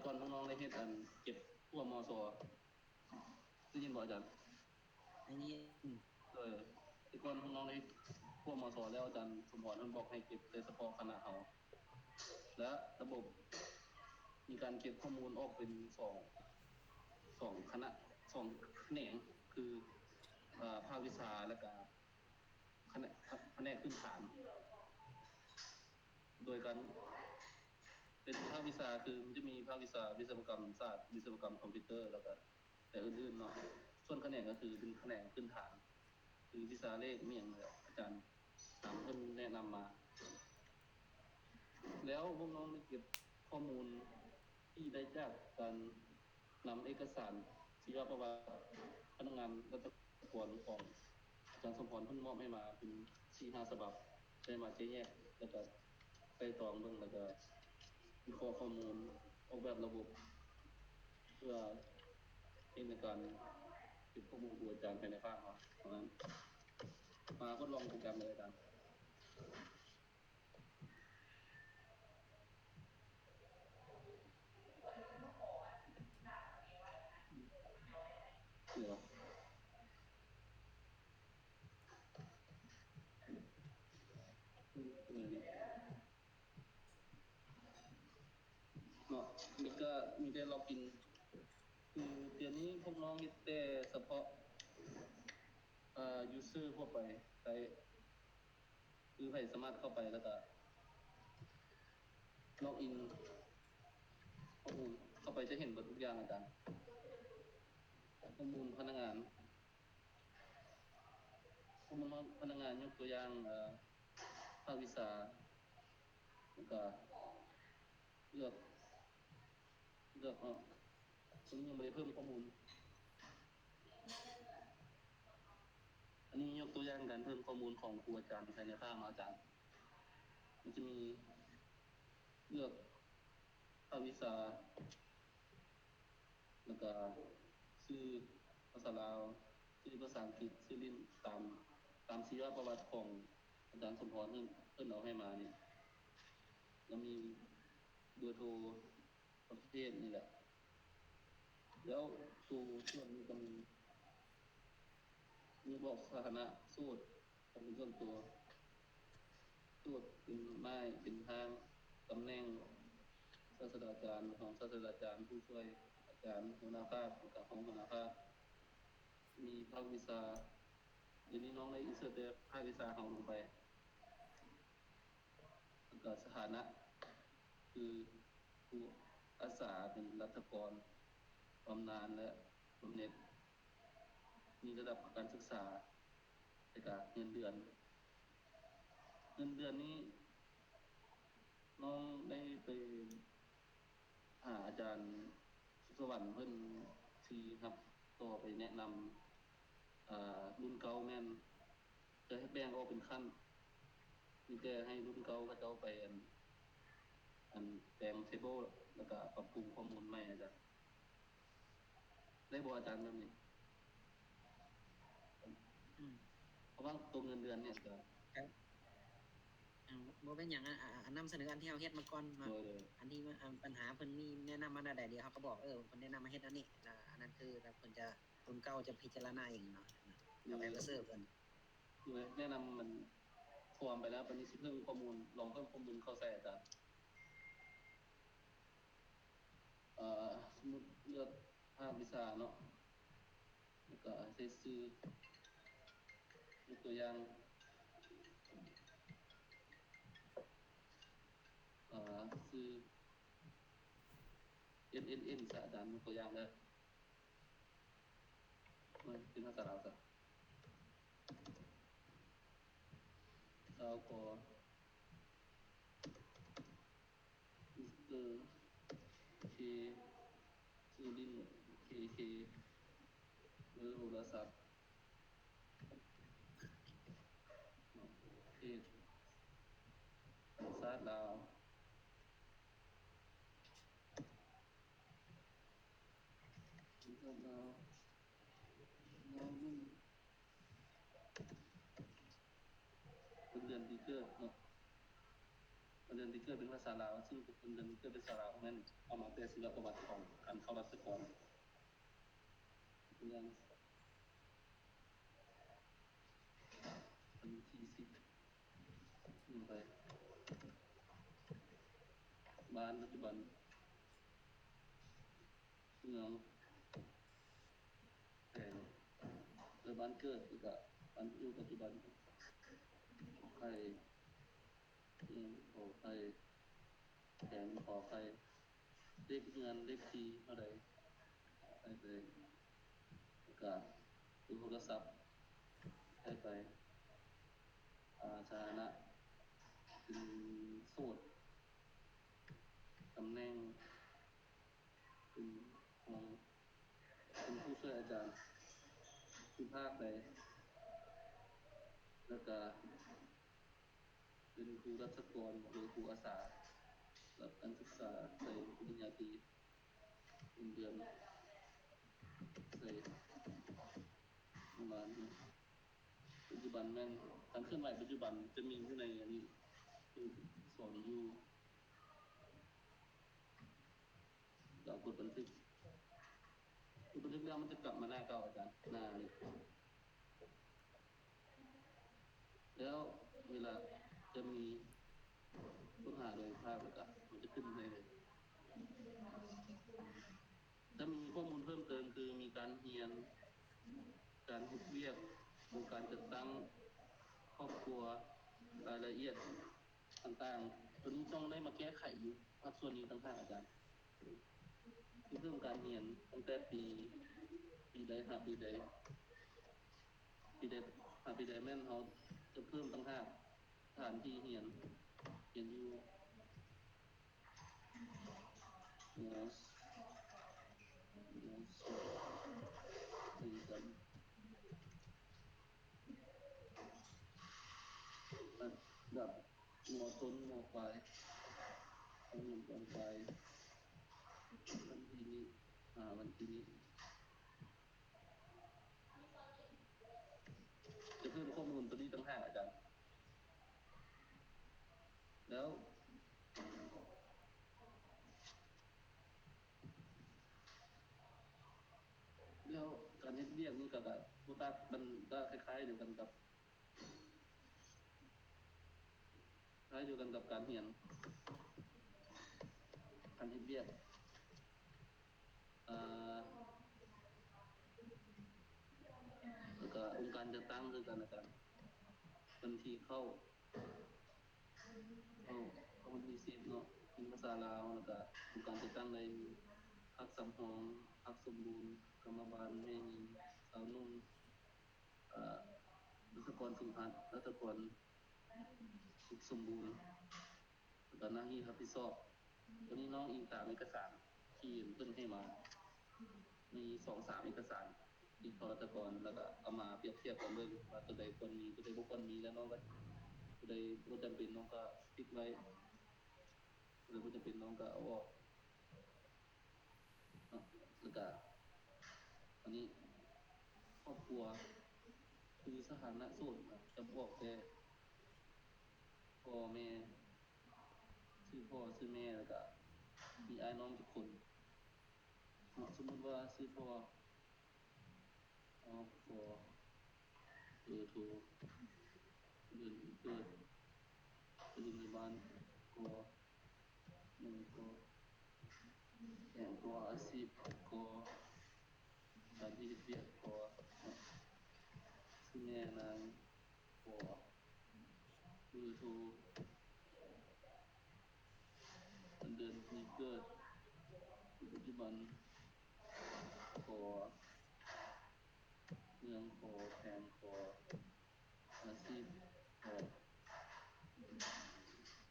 ກ່ອນນ້ອງໆໄດ້ເຮັດອັນເກັບຫົວມໍສໍ ໄດ້ຍິນບໍ່ອາຈານ? ໄດ້ຍິນ. ໂດຍ ແຕ່ກ່ອນນ້ອງໆໄດ້ເຮັດຫົວມໍສໍແລ້ວ ອາຈານສົມພອນເພິ່ນບອກໃຫ້ເກັບແຕ່ສະເພາະຄະນະເຮົາ ແລະ ລະບົບມີການເກັບຂໍ້ມູນອອກເປັນສອງ ສອງຄະນະ ສອງຂະແໜງ ຄື ເອີ ພາກວິຊາ ແລ້ວກະ ຂະແໜງ ຂະແໜງພື້ນຖານ ໂດຍການເປັນພາກວິຊາ ຄືມັນຈະມີພາກວິຊາວິສະວະກຳສາດ, ວິສະວະກຳຄອມພິວເຕີ ແລ້ວກະແຕ່ອື່ນໆເນາະ. ສ່ວນຂະແໜງກໍຄືເປັນຂະແໜງພື້ນຖານ ຄືວິຊາເລກ ມີຫຍັງແຫຼະ ອາຈານຕາມເພິ່ນແນະນຳມາ. ແລ້ວພວກນ້ອງໄດ້ເກັບຂໍ້ມູນທີ່ໄດ້ຈາກການ ນຳເອກະສານຊີວະປະຫວັດພະນັກງານລັດຖະກອນຂອງອາຈານສົມພອນເພິ່ນມອບໃຫ້ມາເປັນສີ່ຫ້າສະບັບ ໄດ້ມາແຍກ ແລ້ວກະໄຕ່ຕອງເບິ່ງ ແລ້ວກະວິເຄາະຂໍ້ມູນ ອອກແບບລະບົບ ເພື່ອເຮັດໃນການເກັບຂໍ້ມູນຄູອາຈານພາຍໃນພາກເນາະ. ເພາະນັ້ນ ມາທົດລອງໂປຣແກຣມເລີຍອາຈານ. ເນາະ ນີ້ກໍມີແຕ່ລັອກອິນ ຄືດຽວນີ້ພວກນ້ອງເຮັດແຕ່ສະເພາະ ເອີ ຢູເຊີທົ່ວໄປໄດ້ ຄືໃຜສາມາດເຂົ້າໄປ ແລ້ວກະລັອກອິນ ຂໍ້ມູນເຂົ້າໄປຈະເຫັນເບິດທຸກຢ່າງອາຈານ. ຂໍ້ມູນພະນັກງານ ຂໍ້ມູນພະນັກງານ ຍົກຕົວຢ່າງ ເອີ ພາກວິຊາ ແລ້ວກະເລືອກ ເລືອກເນາະ ຕົວນີ້ຍັງບໍ່ໄດ້ເພີ່ມຂໍ້ມູນ. ອັນນີ້ຍົກຕົວຢ່າງການເພີ່ມຂໍ້ມູນຂອງຄູອາຈານພາຍໃນພາກເນາະອາຈານ. ມັນຈະມີເລືອກພາກວິຊາ ແລ້ວກະຊື່ພາສາລາວ ຊື່ພາສາອັງກິດ ຊື່ຫຼິ້ນຕາມ ຕາມຊີວະປະຫວັດຂອງອາຈານສົມພອນເພິ່ນ ເພິ່ນເອົາໃຫ້ມານີ້ ແລ້ວມີເບີໂທ ປະເພດນີ້ແຫຼະ. ແລ້ວໂຕສ່ວນນີ້ກໍມີ ມີບອກສະຖານະໂສດ ຄວາມເປັນສ່ວນຕົວ ໂສດເປັນໝາຍເປັນທາງ ຕຳແໜ່ງສາດສະດາຈານ ຮອງສາດສະດາຈານ ຜູ້ຊ່ວຍອາຈານ ຫົວໜ້າພາກ ແລ້ວກະຮອງຫົວໜ້າພາກ ມີພາກວິຊາ ດຽວນີ້ນ້ອງໄດ້ອິນເສີດແຕ່ພາກວິຊາເຮົາລົງໄປ ແລ້ວກະສະຖານະ ຄືຜູ້ອາສາເປັນລັດຖະກອນ ບຳນານ ແລະ ບຳເໜັດ ມີລະດັບການສຶກສາ ແລ້ວກະເງິນເດືອນ. ເງິນເດືອນນີ້ ນ້ອງໄດ້ໄປຫາອາຈານສຸກສະຫວັນ ເພິ່ນຊິຮັບຕໍ່ໄປແນະນຳ ເອີ ລຸ້ນເກົ່າແມ່ນຈະໃຫ້ແບ່ງອອກເປັນຂັ້ນ ມີແຕ່ໃຫ້ລຸ້ນເກົ່າເຂົາເຈົ້າໄປ ອັນ ອັນແປງເທເບິ້ລ ແລ້ວກະປັບປຸງຂໍ້ມູນໃໝ່ອາຈານ. ໄດ້ບໍ່ອາຈານແບບນີ້? ອືມ ເພາະວ່າຕົວເງິນເດືອນນີ້ກໍ ອືມ ບໍ່ເປັນຫຍັງ ອາ ອາ ອາ ນຳສະເໜີອັນທີ່ເຮົາເຮັດມາກ່ອນເນາະ. ໂດຍ ໂດຍ ອັນ ອັນທີ່ ອາ ບັນຫາເພິ່ນມີແນະນຳມາແນວໃດ ດຽວເຮົາກໍບອກ ເອີ ເພິ່ນແນະນຳມາເຮັດແນວນີ້ ອາ ອັນນັ້ນຄືເພິ່ນຈະ ລຸ້ນເກົ່າຈະພິຈາລະນາເອງເນາະ ໂດຍ ແລ້ວໄປປະເສີດເພິ່ນ ໂດຍ ແນະນຳມັນ ຟອມໄປແລ້ວ ບັດນີ້ຊິເພີ່ມຂໍ້ມູນ ລອງເພີ່ມຂໍ້ມູນເຂົ້າໃສ່ອາຈານ. ເອີ ສົມມຸດເລືອກພາກວິຊາເນາະ ແລ້ວກໍໃສ່ຊື່ ຍົກຕົວຢ່າງ ເອີ ຊື່ ເອັນ ເອັນ ເອັນ ຊະ ອາຈານ ຍົກຕົວຢ່າງເດີ ເປັນພາສາລາວຊະ ຊາວກໍ ມິສເຕີ ເຄ ຊື່ຫຼິ້ນ ເຄ ເຄ ເບີໂທລະສັບ ເຂດ ສັນຊາດລາວ ສັນຊາດລາວ ລາວໜຶ່ງ ເປັນເດືອນປີເກີດເນາະ ແລ້ ເດືອນທີ່ເກີດເປັນພາສາລາວ ຊຶ່ງເປັນເດືອນທີ່ເກີດເປັນພາສາລາວນັ້ນ ເອົາມາແຕ່ຊີວະປະຫວັດຂອງການເຂົ້າລາຊະກອນ ເດືອນ ວັນທີສິບ ໄປ ບ້ານປັດຈຸບັນ ເມືອງ ແຂວງ ແລະ ບ້ານເກີດ ແລ້ວກະບ້ານຢູ່ປັດຈຸບັນ ໄຂ່ ເມືອງ ຂໍໄຂ່ ແຂວງ ຂໍໄຂ່ ເລກເຮືອນ ເລກທີ່ເທົ່າໃດ ໄດ້ໄປ ແລ້ວກະເບີໂທລະສັບ ໄດ້ໄປ ອາ ສະຖານະ ເປັນໂສດ ຕຳແໜ່ງ ເປັນຮອງ ເປັນຜູ້ຊ່ວຍອາຈານ ຢູ່ພາກໃດ ແລ້ວກະເປັນຄູລາຊະກອນ ຫຼື ຄູອາສາ ສຳລັບການສຶກສາໃສ່ປະລິນຍາຕີ ເປັນເດືອນ ໃສ່ປະມານ ປັດຈຸບັນແມ່ນ ການເຄື່ອນໄຫວປັດຈຸບັນຈະມີຢູ່ໃນອັນນີ້ ສອນຢູ່ ແລ້ວກົດບັນທຶກ ກົດບັນທຶກແລ້ວມັນຈະກັບມາໜ້າເກົ່າອາຈານ ໜ້ານີ້ ແລ້ວເວລາຈະມີຄົ້ນຫາໂດຍພາບ ແລ້ວກະມັນຈະຂຶ້ນໃຫ້ເລີຍ ຈະມີຂໍ້ມູນເພີ່ມເຕີມ ຄືມີການຮຽນ ການເຮັດວຽກ ອົງການຈັດຕັ້ງ ຄອບຄົວ ລາຍລະອຽດຕ່າງໆ ໂຕນີ້ຕ້ອງໄດ້ມາແກ້ໄຂຢູ່ພາກສ່ວນນີ້ຕ່າງຫາກອາຈານ ຄືເພີ່ມການຮຽນຕັ້ງແຕ່ປີ ປີໃດຫາປີໃດ ປີໃດຫາປີໃດ ແມ່ນເຮົາຈະເພີ່ມຕ່າງຫາກສະຖານທີ່ຮຽນ ຮຽນຢູ່ ມ ມ ສອງ ເປັນກັນ ລະດັບ ມ ຕົ້ນ ມ ປາຍ ປະຖົມ ປະຖົມປາຍ ວັນທີນີ້ ຫາວັນທີນີ້ ຈະເພີ່ມຂໍ້ມູນໂຕນີ້ຕ່າງຫາກອາຈານ ແລ້ວ ແລ້ວການເຮັດວຽກນີ້ກະ ກະບໍ່ຕ່າງ ມັນກະຄ້າຍໆດຽວກັນກັບ ຄ້າຍດຽວກັນກັບການຮຽນ ການເຮັດວຽກ ເອີ ແລ້ວກະອົງການຈັດຕັ້ງຄືກັນ ແລ້ວກະວັນທີເຂົ້າ ເຂົ້າ ເຂົ້າວັນທີສິບເນາະ ເປັນພາສາລາວ ແລ້ວກະອົງການຈັດຕັ້ງໄດ້ມີພັກສຳຮອງ ພັກສົມບູນ ກຳມະບານ ແມ່ຍິງ ຊາວໜຸ່ມ ເອີ ລັດຖະກອນສຸມພັດ ລັດຖະກອນສຸກສົມບູນ ແລ້ວກະໜ້າທີ່ຮັບຜິດຊອບ. ໂຕນີ້ນ້ອງອີງຕາມເອກະສານທີ່ເພິ່ນໃຫ້ມາ ມີສອງສາມເອກະສານທີ່ເຂົ້າລັດຖະກອນ ແລ້ວກະເອົາມາປຽບທຽບກັນເບິ່ງວ່າໂຕໃດຄວນມີ ໂຕໃດບໍ່ຄວນມີ ແລ້ວນ້ອງກະ ໂຕໃດບໍ່ຈຳເປັນນ້ອງກະຕິດໄວ້ ໂຕໃດບໍ່ຈຳເປັນນ້ອງກະເອົາອອກ. ເນາະ ແລ້ວກະ ອັນນີ້ ຄອບຄົວ ຄືສະຖານະໂສດ ຈະບອກແຕ່ພໍ່ແມ່ ຊື່ພໍ່ຊື່ແມ່ ແລ້ວກະມີອ້າຍນ້ອງຈັກຄົນເນາະ. ສົມມຸດວ່າຊື່ພໍ່ ອອກ ຂໍ ເບີໂທ ເດືອນປີເກີດ ປະຖົມພະຍາບານ ກໍ ໜຶ່ງກໍ ແຂວງກໍ ອາຊີບກໍ ສະຖານທີ່ເຮັດວຽກກໍ ຊື່ແມ່ນາງກໍ ເບີໂທ ເດືອນປີເກີດ ປັດຈຸບັນກໍ ເມືອງຂໍ ແຂວງຂໍ ອາຊີບຂໍ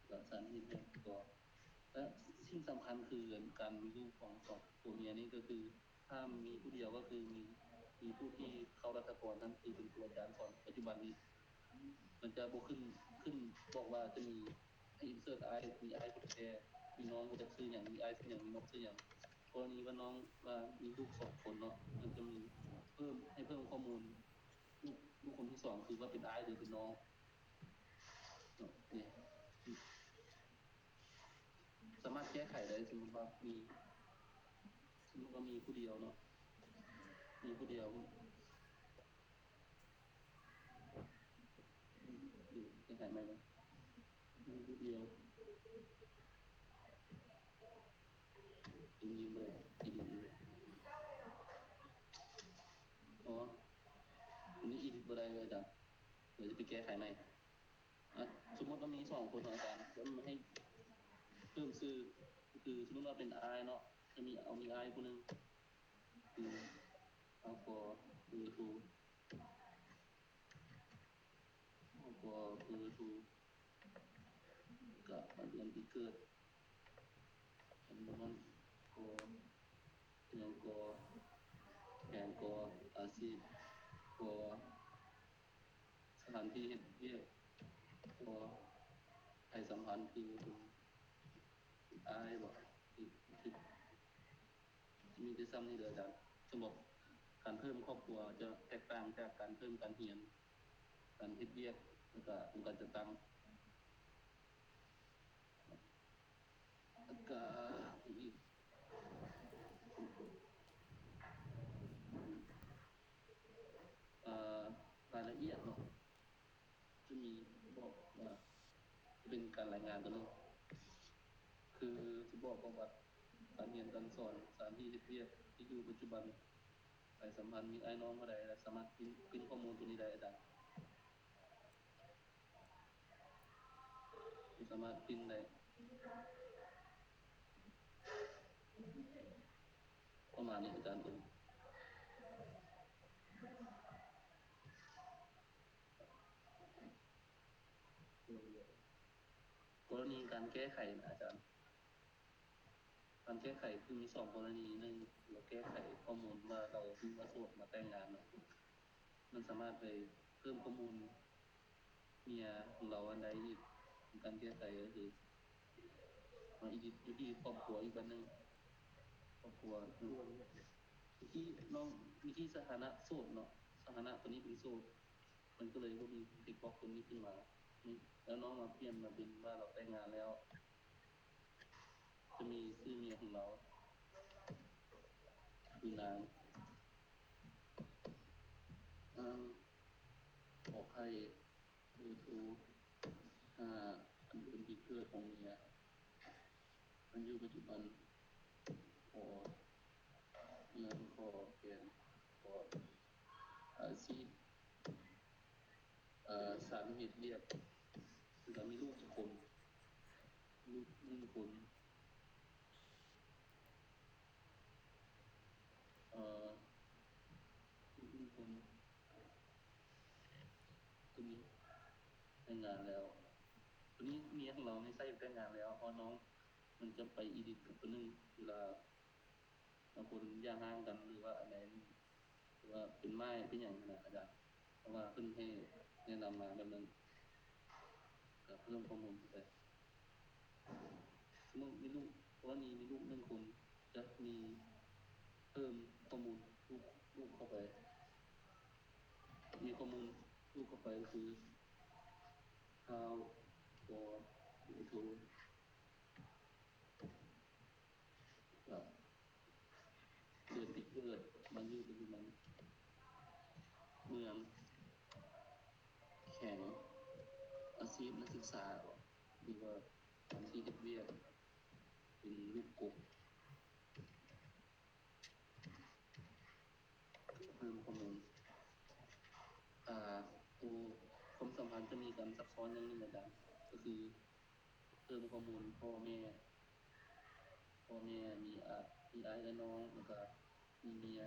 ແລະ ສານເຮັດວຽກກໍ ແລະ ສິ່ງສຳຄັນຄືການມີລູກຂອງສອງຜົວເມຍນີ້ກໍຄື ຖ້າມີຜູ້ດຽວກໍຄືມີ ມີຜູ້ທີ່ເຂົ້າລັດຖະກອນນັ້ນຄືເປັນຄູອາຈານສອນ ປັດຈຸບັນນີ້ ມັນຈະບໍ່ຂຶ້ນ ຂຶ້ນບອກວ່າຈະມີ ໃຫ້ອິນເສີດອ້າຍ ມີອ້າຍຜູ້ໃດແດ່ ມີນ້ອງບໍ່ຈັກຊື່ຫຍັງ ມີອ້າຍຊື່ຫຍັງ ມີນ້ອງຊື່ຫຍັງ. ກໍລະນີວ່ານ້ອງວ່າມີລູກສອງຄົນເນາະ ມັນຈະມີເພີ່ມ ໃຫ້ເພີ່ມຂໍ້ມູນ ລູກ ລູກຄົນທີສອງຄືວ່າເປັນອ້າຍຫຼືເປັນນ້ອງເນາະ. ນີ້ ແກ້ໄຂໄດ້ ສົມມຸດວ່າມີ ສົມມຸດວ່າມີຜູ້ດຽວເນາະ ມີຜູ້ດຽວ ແກ້ໄຂໃໝ່ເນາະ ມີຜູ້ດຽວ ອີດິດບໍ່ໄດ້ ອີດິດບໍ່ໄດ້ ອໍ ອັນນີ້ອີດິດບໍ່ໄດ້ເລີຍອາຈານ ດຽວຈະໄປແກ້ໄຂໃໝ່. ອ່ະ ສົມມຸດວ່າມີສອງຄົນ ອາຈານ ເພິ່ນໃຫ້ເພີ່ມຊື່ ຄືສົມມຸດວ່າເປັນອ້າຍເນາະ ຈະມີ ເອົາມີອ້າຍຜູ້ໜຶ່ງ ຄື ເອົາກໍເບີໂທ ເອົາກໍເບີໂທ ກະເດືອນປີເກີດ ຈຳນວນກໍ ເມືອງກໍ ແຂວງກໍ ອາຊີບກໍ ສະຖານທີ່ເຮັດວຽກ ກໍ ໃຜສຳພັນຄືອ້າຍບໍ ຄື ຄື ມີແຕ່ຊ່ຳນີ້ເດີອາຈານ. ສຳລັບການເພີ່ມຄອບຄົວຈະແຕກຕ່າງຈາກການເພີ່ມການຮຽນ, ການເຮັດວຽກ ແລ້ວກະອົງການຈັດຕັ້ງ. ແລ້ວກະອີກ ເອີ ລາຍລະອຽດເນາະ ຈະມີບອກວ່າ ເປັນການລາຍງານຕົວໜຶ່ງ ຄືຈະບອກປະຫວັດການຮຽນການສອນ, ສະຖານທີ່ເຮັດວຽກ, ທີ່ຢູ່ປັດຈຸບັນ, ສາຍສຳພັນ, ມີອ້າຍນ້ອງເທົ່າໃດ ແລະ ສາມາດປິ່ນ ປິ່ນຂໍ້ມູນຕົວນີ້ໄດ້ອາຈານ. ສາມາດປິ່ນໄດ້ ປະມານນີ້ອາຈານເອີຍ. ກໍລະນີການແກ້ໄຂນະອາຈານ, ການແກ້ໄຂຄືມີສອງກໍລະນີ, ໜຶ່ງ ເຮົາແກ້ໄຂຂໍ້ມູນວ່າເຮົາຮູ້ວ່າໂສດມາແຕ່ງງານເນາະ, ມັນສາມາດໄປເພີ່ມຂໍ້ມູນເມຍຂອງເຮົາອັນໃດອີກ. ການແກ້ໄຂກໍຄືມາອີດິດຢູ່ທີ່ຄອບຄົວອີກອັນໜຶ່ງ, ຄອບຄົວ ວິທີ ນ້ອງ ວິທີສະຖານະໂສດເນາະ, ສະຖານະຕອນນີ້ເປັນໂສດ ມັນກໍເລີຍບໍ່ມີເທັກບັອກຕົວນີ້ຂຶ້ນມາ, ແລ້ວນ້ອງມາປ່ຽນມາເປັນວ່າເຮົາແຕ່ງງານແລ້ວ. ຈະມີຊື່ເມຍຂອງເຮົາ ຄືນາງ ນາງ ຂໍໄຂ່ ເບີໂທ ຫ້າ ເດືອນປີເກີດຂອງເມຍ, ອາຍຸປັດຈຸບັນ ຂໍ ເຮືອນ ຂໍແຟນ ຂໍອາຊີບ ເອີ ສານເຮັດວຽກ ແລ້ວກະມີລູກຈັກຄົນ? ລູກໜຶ່ງຄົນ ເອີ ລູກໜຶ່ງຄົນ ຄົນນີ້ແຕ່ງງານແລ້ວ, ຄົນນີ້ເມຍຂອງເຮົານີ້ໃຊ້ແຕ່ງງານແລ້ວ, ເພາະນ້ອງມັນຈະໄປອີດິດກັບຄົນໜຶ່ງ ເວລາ ບາງຄົນຢ່າຮ້າງກັນ ຫຼືວ່າອັນໃດ ຫຼືວ່າເປັນໝ້າຍເປັນຫຍັງຫັ້ນນະອາຈານ, ເພາະວ່າເພິ່ນໃຫ້ແນະນຳມາແບບນັ້ນ ກໍເພີ່ມຂໍ້ມູນເຂົ້າໄປ. ສົມມຸດມີລູກ, ກໍລະນີມີລູກໜຶ່ງຄົນ ຈະມີເພີ່ມຂໍ້ມູນລູກ ລູກເຂົ້າໄປ, ມີຂໍ້ມູນລູກເຂົ້າໄປຄື ທ້າວ ພໍ່ ເບີໂທ ເດືອນປີເກີດ, ວັນອາຍຸປັດຈຸບັນ, ເມືອງ, ແຂວງ, ອາຊີບນັກສຶກສາ ຫຼືວ່າສະຖານທີ່ເຮັດວຽກ ເປັນລູກກົກ. ເພີ່ມຂໍ້ມູນ ອາ ໂຕຄວາມສຳພັນຈະມີການຊັບຊ້ອນຢ່າງໜຶ່ງອາຈານ, ກໍຄືເພີ່ມຂໍ້ມູນພໍ່ແມ່, ພໍ່ແມ່ມີອາ ມີອ້າຍແລະນ້ອງ, ແລ້ວກະມີເມຍ,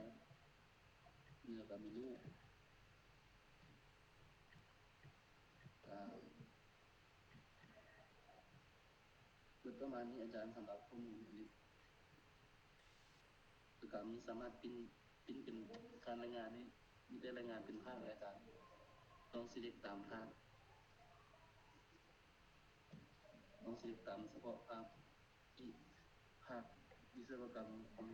ແລ້ວກະມີລູກ ອາ ເບິດປະມານນີ້ອາຈານ, ສຳລັບຂໍ້ມູນອັນນີ້ ແລ້ວກະມີສາມາດປິ່ນ ປິ່ນເປັນການລາຍງານນີ້ ມີແຕ່ລາຍງານເປັນພາກເລີຍອາຈານ, ຕ້ອງ select ຕາມພາກ, ຕ້ອງ select ຕາມສະເພາະພາກ ທີ່ພາກວິສະວະກຳຄອມ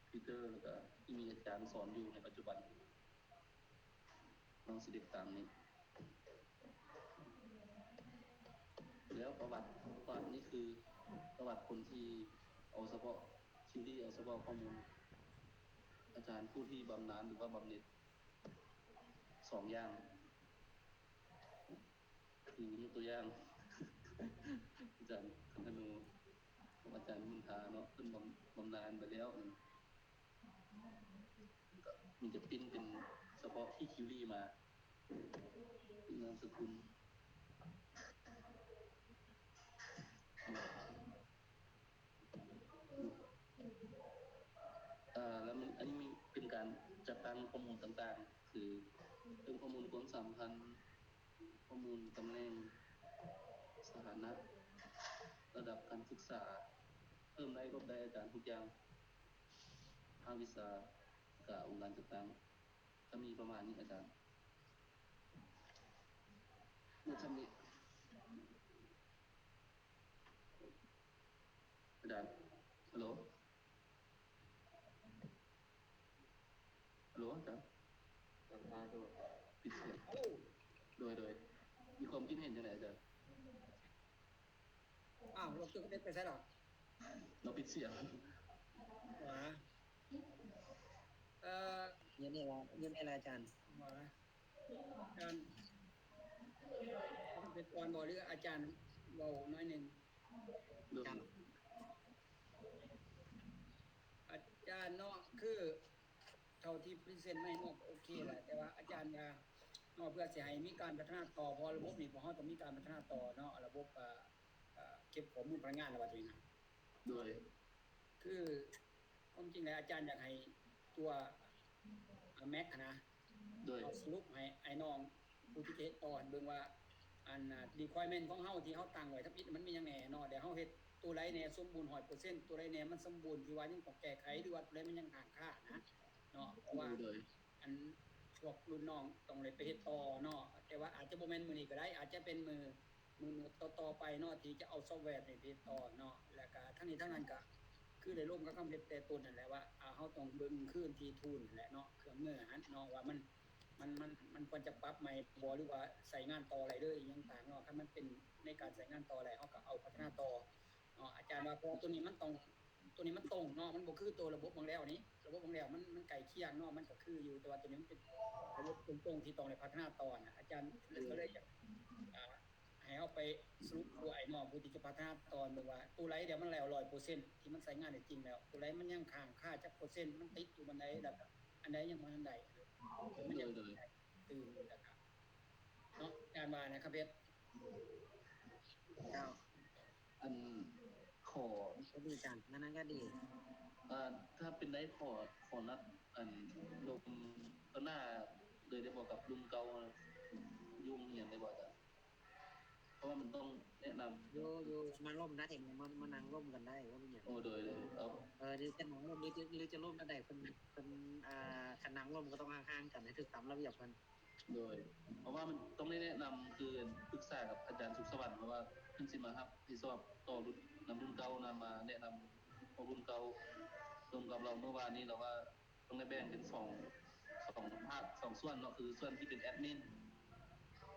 ພິວເຕີ ແລ້ວກະທີ່ມີອາຈານສອນຢູ່ໃນປັດຈຸບັນ, ຕ້ອງ select ຕາມນີ້. ແລ້ວປະຫວັດ ປະຫວັດນີ້ຄືປະຫ ລັບຄົນທີ່ເອົາສະເພາະ QD ເອົາສະເພາະຂໍ້ມູນອາຈານຜູ້ທີ່ບຳນານ ຫຼືວ່າບຳເໜັດສອງຢ່າງ. ຄືຍົກຕົວຢ່າງ ອາຈານຄັນທະນູ ກັບອາຈານມຸນທາເນາະ ເພິ່ນບຳ ບຳນານໄປແລ້ວ ກໍມີແຕ່ປິ່ນເປັນສະເພາະທີ່ຄິວດີມາ ນາມສະກຸນ ເອີ ແລ້ວມັນ ອັນນີ້ມີເປັນການຈັດຕັ້ງຂໍ້ມູນຕ່າງໆ ຄືເລື່ອງຂໍ້ມູນຄວາມສຳພັນ, ຂໍ້ມູນຕຳແໜ່ງ, ສະຖານະ, ລະດັບການສຶກສາ, ເພີ່ມໄດ້ລົດໄດ້ອາຈານທຸກຢ່າງ ພາກວິຊາ ກະອົງການຈັດຕັ້ງ ກະມີປະມານນີ້ອາຈານ ໝົດຊ່ຳນີ້. ອາຈານ ຮັລໂຫຼ ຮັລໂຫຼ ອາຈານ ປິດສຽງ ໂດຍ ໂດຍ ມີຄວາມຄິດເຫັນຈັ່ງໃດອາຈານ? ອ້າວ ລາວປິດສຽງ ຫວາ ເອີ ຍິນດີລະ ຍິນດີລະອາຈານ ຫວາ ອາຈານ ເປັນກ່ອນບໍ່ ຫຼືອາຈານເວົ້າໜ້ອຍໜຶ່ງ? ອາຈານເນາະ ຄືເທົ່າທີ່ພຣີເຊັນມາໃຫ້ເນາະ ໂອເຄແຫຼະ ແຕ່ວ່າອາຈານວ່າເນາະ ເພື່ອຊິໃຫ້ມີການພັດທະນາຕໍ່ ເພາະວ່າລະບົບນີ້ພວກເຮົາຕ້ອງມີການພັດທະນາຕໍ່ເນາະ ລະບົບ ເອີ ເກັບຂໍ້ມູນພະນັກງານ ລະວ່າຈັ່ງຊີ້ນະ ໂດຍ ຄືຄວາມຈິງແລ້ວອາຈານຢາກໃຫ້ຕົວ ອາ ແມັກຫັ້ນນະ ໂດຍ ເອົາສະຫຼຸບໃຫ້ອ້າຍນ້ອງຜູ້ທີ່ຈະເຮັດຕໍ່ຫັ້ນເບິ່ງວ່າ ອັນ requirement ຂອງເຮົາທີ່ເຮົາຕັ້ງໄວ້ທຳອິດມັນມີຫຍັງແດ່ເນາະ ແລ້ວເຮົາເຮັດຕົວໃດແດ່ສົມບູນຮ້ອຍເປີເຊັນ ຕົວໃດແດ່ມັນສົມບູນທີ່ວ່າຍັງຕ້ອງແກ້ໄຂ ຫຼືວ່າຕົວໃດມັນຍັງຄ້າງຄານະເນາະ ເພາະວ່າ ໂດຍ ອັນພວກລຸ້ນນ້ອງຕ້ອງໄດ້ໄປເຮັດຕໍ່ເນາະ ແຕ່ວ່າອາດຈະບໍ່ແມ່ນມື້ນີ້ກໍໄດ້ ອາດຈະເປັນມື້ ມື້ ມື້ຕໍ່ໆໄປເນາະ ທີ່ຈະເອົາຊອບແວນີ້ໄປເຮັດຕໍ່ເນາະ ແລ້ວກະທັງນີ້ທັງນັ້ນກະຄືໄດ້ລົມກັບຄຳເຮັດແຕ່ຕົ້ນນັ້ນແຫຼະວ່າ ອາ ເຮົາຕ້ອງເບິ່ງຄືນທີ່ທຶນຫັ້ນແຫຼະເນາະ ເຄື່ອງມືຫັ້ນເນາະ ວ່າມັນ ມັນ ມັນ ມັນຄວນຈະປັບໃໝ່ບໍ່ ຫຼືວ່າໃຊ້ງານຕໍ່ໄດ້ເລີຍ ອີ່ຫຍັງຕ່າງເນາະ ຄັນມັນເປັນໃນການໃຊ້ງານຕໍ່ໄດ້ ເຮົາກໍເອົາພັດທະນາຕໍ່ເນາະ ອາຈານວ່າ ເພາະວ່າໂຕນີ້ມັນຕ້ອງ ໂຕນີ້ມັນຕົງເນາະ ມັນບໍ່ຄືໂຕລະບົບເບິ່ງແລ້ວນີ້ ລະບົບເບິ່ງແລ້ວມັນ ມັນໃກ້ຄຽງເນາະ ມັນກໍຄືຢູ່ ແຕ່ວ່າໂຕນີ້ມັນເປັນລະບົບຕົງໆທີ່ຕ້ອງໄດ້ພັດທະນາຕໍ່ນະ ອາຈານກໍເລີຍຢາກ ອ່າ ໃຫ້ເຮົາໄປສະຫຼຸບຜູ້ອ້າຍນ້ອງຜູ້ທີ່ຈະພັດທະນາຕໍ່ເບິ່ງວ່າ ໂຕໃດແລ້ວມັນແລ້ວຮ້ອຍເປີເຊັນ ທີ່ມັນໃຊ້ງານໄດ້ຈິງແລ້ວ ໂຕໃດມັນຍັງຄ້າງຄາຈັກເປີເຊັນ ມັນຕິດຢູ່ບ່ອນໃດ ແລ້ວກໍອັນໃດຍັງບໍ່ທັນໄດ້ ມັນຢາກ ໂດຍ ຕື່ມ ແລ້ວກໍ ເນາະ ການວ່ານະຄັບເພັດ ເຈົ້າ ອັນ ຂໍ ກໍດີອາຈານ ນັ້ນກໍດີ ເອີ ຖ້າເປັນໄດ້ ຂໍ ຂໍນັດ ອັນ ລົມຕໍ່ໜ້າເລີຍໄດ້ບໍ່ ກັບລຸ້ນເກົ່າ ຢູ່ໂຮງຮຽນໄດ້ບໍ່ອາຈານ? ເພາະວ່າມັນຕ້ອງແນະນຳ ຢູ່ ຢູ່ ມາລົມໄດ້ ມາ ມານັ່ງລົມກັນໄດ້ ບໍ່ມີຫຍັງ ໂອ້ ໂດຍ ໂດຍ ເອີ ຫຼືຈະນັ່ງລົມ ຫຼືຈະ ຫຼືຈະລົມກັນໄດ້ ເພິ່ນ ເພິ່ນ ອ່າ ຄັນນັ່ງລົມກໍຕ້ອງຫ່າງໆກັນ ໃຫ້ຖືກຕາມລະບຽບເພິ່ນ ໂດຍ ເພາະວ່າມັນຕ້ອງໄດ້ແນະນຳ ຄືປຶກສາກັບອາຈານສຸກສະຫວັນ ເພາະວ່າເພິ່ນຊິມາຮັບຜິດຊອບຕໍ່ລຸ້ນ ນຳລຸ້ນເກົ່າ ນຳມາແນະນຳພວກລຸ້ນເກົ່າ ລົມກັບລາວມື້ວານນີ້ ລາວວ່າຕ້ອງໄດ້ແບ່ງເປັນສອງ ສອງພາກ ສອງສ່ວນເນາະ ຄືສ່ວນທີ່ເປັນແອດມິນ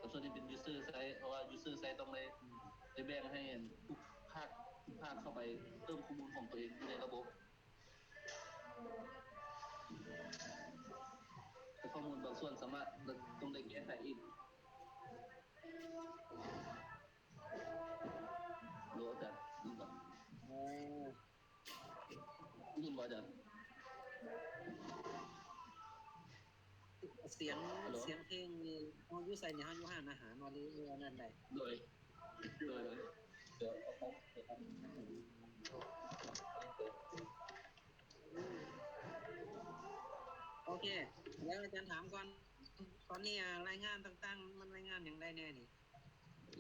ກັບສ່ວນທີ່ເປັນຢູເຊີໄຊ ເພາະວ່າຢູເຊີໄຊຕ້ອງໄດ້ ໄດ້ແບ່ງໃຫ້ທຸກພາກ ທຸກພາກເຂົ້າໄປເພີ່ມຂໍ້ມູນຂອງຕົວເອງຢູ່ໃນລະບົບ. ແຕ່ຂໍ້ມູນບາງສ່ວນສາມາດຕ້ອງໄດ້ແກ້ໄຂອີກ. ໂລ ອາຈານ ຍິນບໍ່? ໂອ້ ຍິນບໍ່ອາຈານ? ສຽງ ສຽງເພງນີ້ ເຮົາຢູ່ໃສນີ້? ເຮົາຢູ່ຮ້ານອາຫານບໍ່ ຫຼື ຢູ່ອັນນັ້ນໃດ? ໂດຍ ໂດຍ ໂດຍ ໂອເຄ ແລ້ວອາຈານຖາມກ່ອນ ຕອນນີ້ ອາ ລາຍງານຕ່າງໆ ມັນລາຍງານຫຍັງໄດ້ແດ່ນີ້?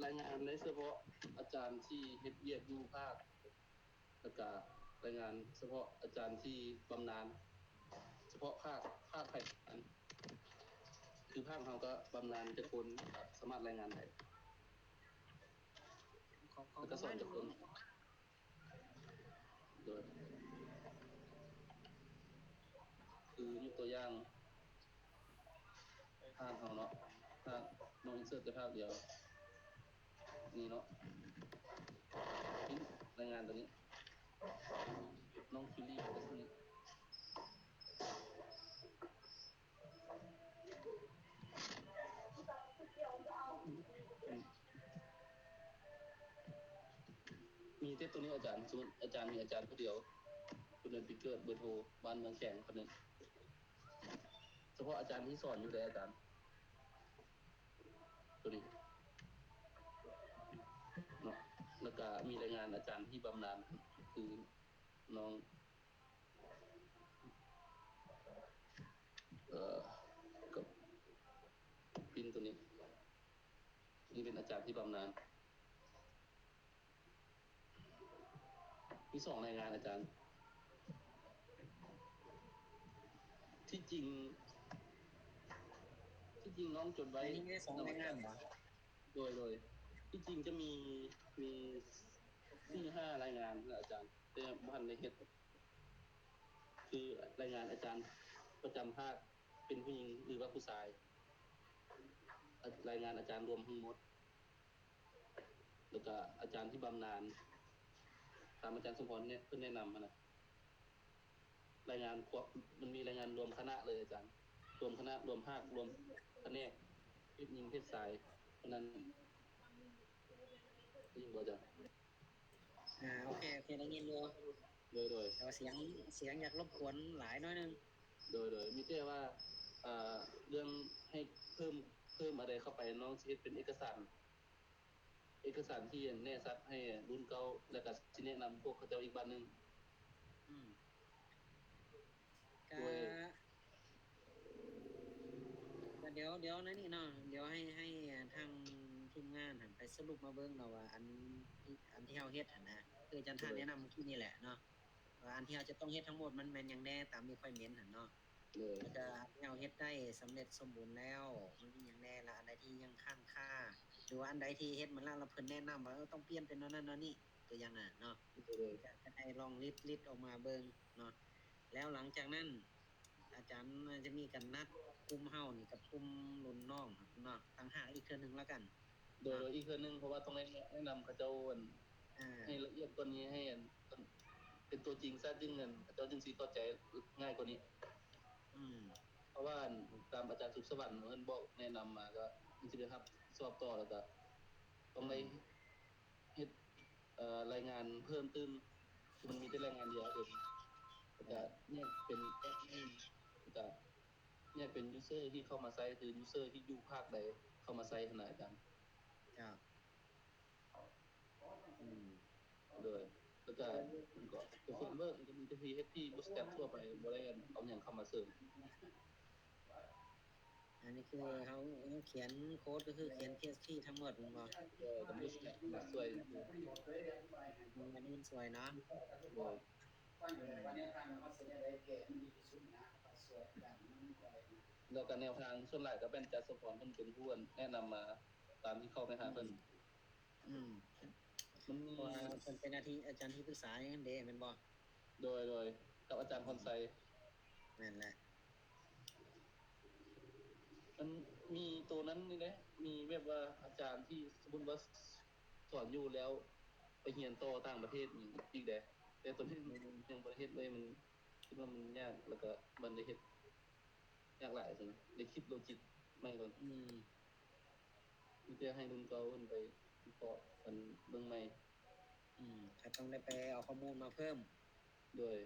ລາຍງານໄດ້ສະເພາະອາຈານທີ່ເຮັດວຽກຢູ່ພາກ ແລ້ວກະລາຍງານສະເພາະອາຈານທີ່ບຳນານ ສະເພາະພາກ ພາກໃຜ ຄືພາກເຮົາກະບຳນານຈັກຄົນ ກະສາມາດລາຍງານໄດ້ ແລ້ວກະສອນຈັກຄົນ. ໂດຍ ຄືຍົກຕົວຢ່າງ ພາກເຮົາເນາະ ພາກ ນ້ອງອິນເສີດແຕ່ພາກດຽວ ນີ້ເນາະ ລາຍງານຕົວນີ້ ນ້ອງຄິວຣີ ກໍຄື ມີແຕ່ໂຕນີ້ອາຈານ, ສົມມຸດອາຈານມີອາຈານຜູ້ດຽວ, ຄົນເດີນປີເກີດ, ເບີໂທ, ບ້ານເມືອງແຂວງ, ເທົ່ານັ້ນ. ສະເພາະອາຈານທີ່ສອນຢູ່ເດ້ອາຈານ ໂຕນີ້ເນາະ. ແລ້ວກະມີລາຍງານອາຈານທີ່ບຳນານ ຄືນ້ອງ ເອີ ກັບປິ່ນໂຕນີ້ ນີ້ເປັນອາຈານທີ່ບຳນານ. ມີສອງລາຍງານອາຈານ. ທີ່ຈິງ ທີ່ຈິງນ້ອງຈົດໄວ້ ອັນນີ້ມີສອງລາຍງານບໍ? ໂດຍ ໂດຍ ທີ່ຈິງຈະມີ ມີສີ່ຫ້າລາຍງານນະອາຈານ, ແຕ່ບໍ່ທັນໄດ້ເຮັດ. ຄືລາຍງານອາຈານປະຈຳພາກເປັນຜູ້ຍິງ ຫຼືວ່າຜູ້ຊາຍ, ລາຍງານອາຈານລວມທັງໝົດ ແລ້ວກະອາຈານທີ່ບຳນານ ຕາມອາຈານສົມພອນເພິ່ນແນະນຳຫັ້ນນະ. ລາຍງານຄວບ ມັນມີລາຍງານລວມຄະນະເລີຍອາຈານ, ລວມຄະນະ, ລວມພາກ, ລວມພະແນກ, ເພດຍິງເພດຊາຍ. ເພາະນັ້ນ ໄດ້ຍິນບໍ່ອາຈານ? ອາ ໂອເຄ ໂອເຄ ໄດ້ຍິນຢູ່. ໂດຍ ໂດຍ ແຕ່ວ່າສຽງ ສຽງຢາກລົບກວນຫຼາຍໜ້ອຍໜຶ່ງ. ໂດຍ ໂດຍ ມີແຕ່ວ່າ ເອີ ເລື່ອງໃຫ້ເພີ່ມ ເພີ່ມອະໄລເຂົ້າໄປ, ນ້ອງຊິເຮັດເປັນເອກະສານ ເອກະສານທີ່ແນະຊັດໃຫ້ລຸ້ນເກົ່າ ແລ້ວກະຊິແນະນຳພວກເຂົາເຈົ້າອີກບາດໜຶ່ງ. ອືມ ກະ ໂດຍ ກະດຽວ ດຽວໃນນີ້ເນາະ, ດຽວໃຫ້ ໃຫ້ທາງທີມງານຫັ້ນໄປສະຫຼຸບມາເບິ່ງເນາະວ່າ ອັນ ອັນທີ່ເຮົາເຮັດຫັ້ນນະ ຄືອາຈານທ່ານແນະນຳເມື່ອກີ້ນີ້ແຫຼະເນາະ ວ່າອັນທີ່ເຮົາຈະຕ້ອງເຮັດທັງໝົດມັນແມ່ນຫຍັງແດ່ ຕາມ requirement ຫັ້ນເນາະ. ໂດຍ ແລ້ວກະທີ່ເຮົາເຮັດໄດ້ສຳເລັດສົມບູນແລ້ວ ມັນມີຫຍັງແດ່ ແລະ ອັນໃດທີ່ຍັງຄ້າງຄາ ຫຼືວ່າອັນໃດທີ່ເຮັດມາແລ້ວ ແລ້ວເພິ່ນແນະນຳວ່າ ເອີ ຕ້ອງປ່ຽນເປັນແນວນັ້ນແນວນີ້ ຕົວຢ່າງນະເນາະ. ໂດຍ ກະ ກະໃຫ້ລອງລິດ ລິດອອກມາເບິ່ງເນາະ. ແລ້ວຫຼັງຈາກນັ້ນ ອາຈານຈະມີການນັດກຸ່ມເຮົານີ້ກັບກຸ່ມລຸ້ນນ້ອງເນາະ ຕ່າງຫາກອີກເທື່ອໜຶ່ງແລ້ວກັນ. ໂດຍ ໂດຍ ອີກເທື່ອໜຶ່ງ ເພາະວ່າຕ້ອງໄດ້ແນະນຳເຂົາເຈົ້າ ອັນ ອ່າ ໃຫ້ລະອຽດກວ່ານີ້ ໃຫ້ ອັນ ເປັນຕົວຈິງຊະ ຈຶ່ງ ອັນ ເຂົາເຈົ້າຈຶ່ງຊິເຂົ້າໃຈງ່າຍກວ່ານີ້. ອືມ ເພາະວ່າ ອັນ ຕາມອາຈານສຸກສະຫວັນເພິ່ນບອກແນະນຳມາ ກໍມັນຊິໄດ້ຮັບຜິດຊອບຕໍ່ ແລ້ວກໍຕ້ອງໄດ້ ອືມ ເຮັດ ເອີ ລາຍງານເພີ່ມຕື່ມ ຄືມັນມີແຕ່ລາຍງານດຽວ ແລ້ວກໍແຍກເປັນແອັດມິນ ແລ້ວກໍແຍກເປັນຢູເຊີທີ່ເຂົ້າມາໃຊ້ ຄືຢູເຊີທີ່ຢູ່ພາກໃດເຂົ້າມາໃຊ້ຫັ້ນນະອາຈານ. ເຈົ້າ ອືມ ໂດຍ ແລ້ວກະ ກໍເຟຣມເວີກ ມັນກໍມີແຕ່ທີ່ເຮັດທີ່ບູດສະແຕັບທົ່ວໄປ ບໍ່ໄດ້ ອັນ ເອົາຫຍັງເຂົ້າມາເສີມ. ອັນນີ້ຄືເຮົາ ເຮົາຂຽນໂຄດ ກໍຄືຂຽນ ພີເອັດເອັດພີ ທັງໝົດແມ່ນບໍ່? ເອີ ກໍບູດສະແຕັບມາຊ່ວຍ ອັນນີ້ມັນຊ່ວຍເນາະ. ໂດຍ ອືມ ແລ້ວກໍແນວທາງສ່ວນຫຼາຍກໍແມ່ນອາຈານສົມພອນເພິ່ນເປັນຜູ້ ອັນ ແນະນຳມາ ຕາມທີ່ເຂົ້າໄປຫາເພິ່ນ. ອືມ ອືມ ມັນມີ ເພາະວ່າເພິ່ນເປັນອາທິ ອາຈານທີ່ປຶກສາຫຍັງຫັ້ນເດ້ ແມ່ນບໍ່? ໂດຍ ໂດຍ ກັບອາຈານພອນໄຊ. ແມ່ນແຫຼະ ມັນມີໂຕນັ້ນນີ້ເດ້ ມີແບບວ່າອາຈານທີ່ສົມມຸດວ່າສອນຢູ່ແລ້ວໄປຮຽນຕໍ່ຕ່າງປະເທດອີກເດ້ ແຕ່ໂຕນີ້ ອືມ ຍັງບໍ່ໄດ້ເຮັດເລີຍ ມັນ ຄິດວ່າມັນຍາກ ແລ້ວກໍມັນໄດ້ເຮັດຍາກຫຼາຍຊັ້ນ ໄດ້ຄິດໂລຈິກໃໝ່ກ່ອນ. ອືມ ມີແຕ່ໃຫ້ລຸ້ນເກົ່າເພິ່ນໄປວິເຄາະກັນເບິ່ງໃໝ່. ອືມ ກໍຕ້ອງໄດ້ໄປເອົາຂໍ້ມູນມາເພີ່ມ. ໂດຍ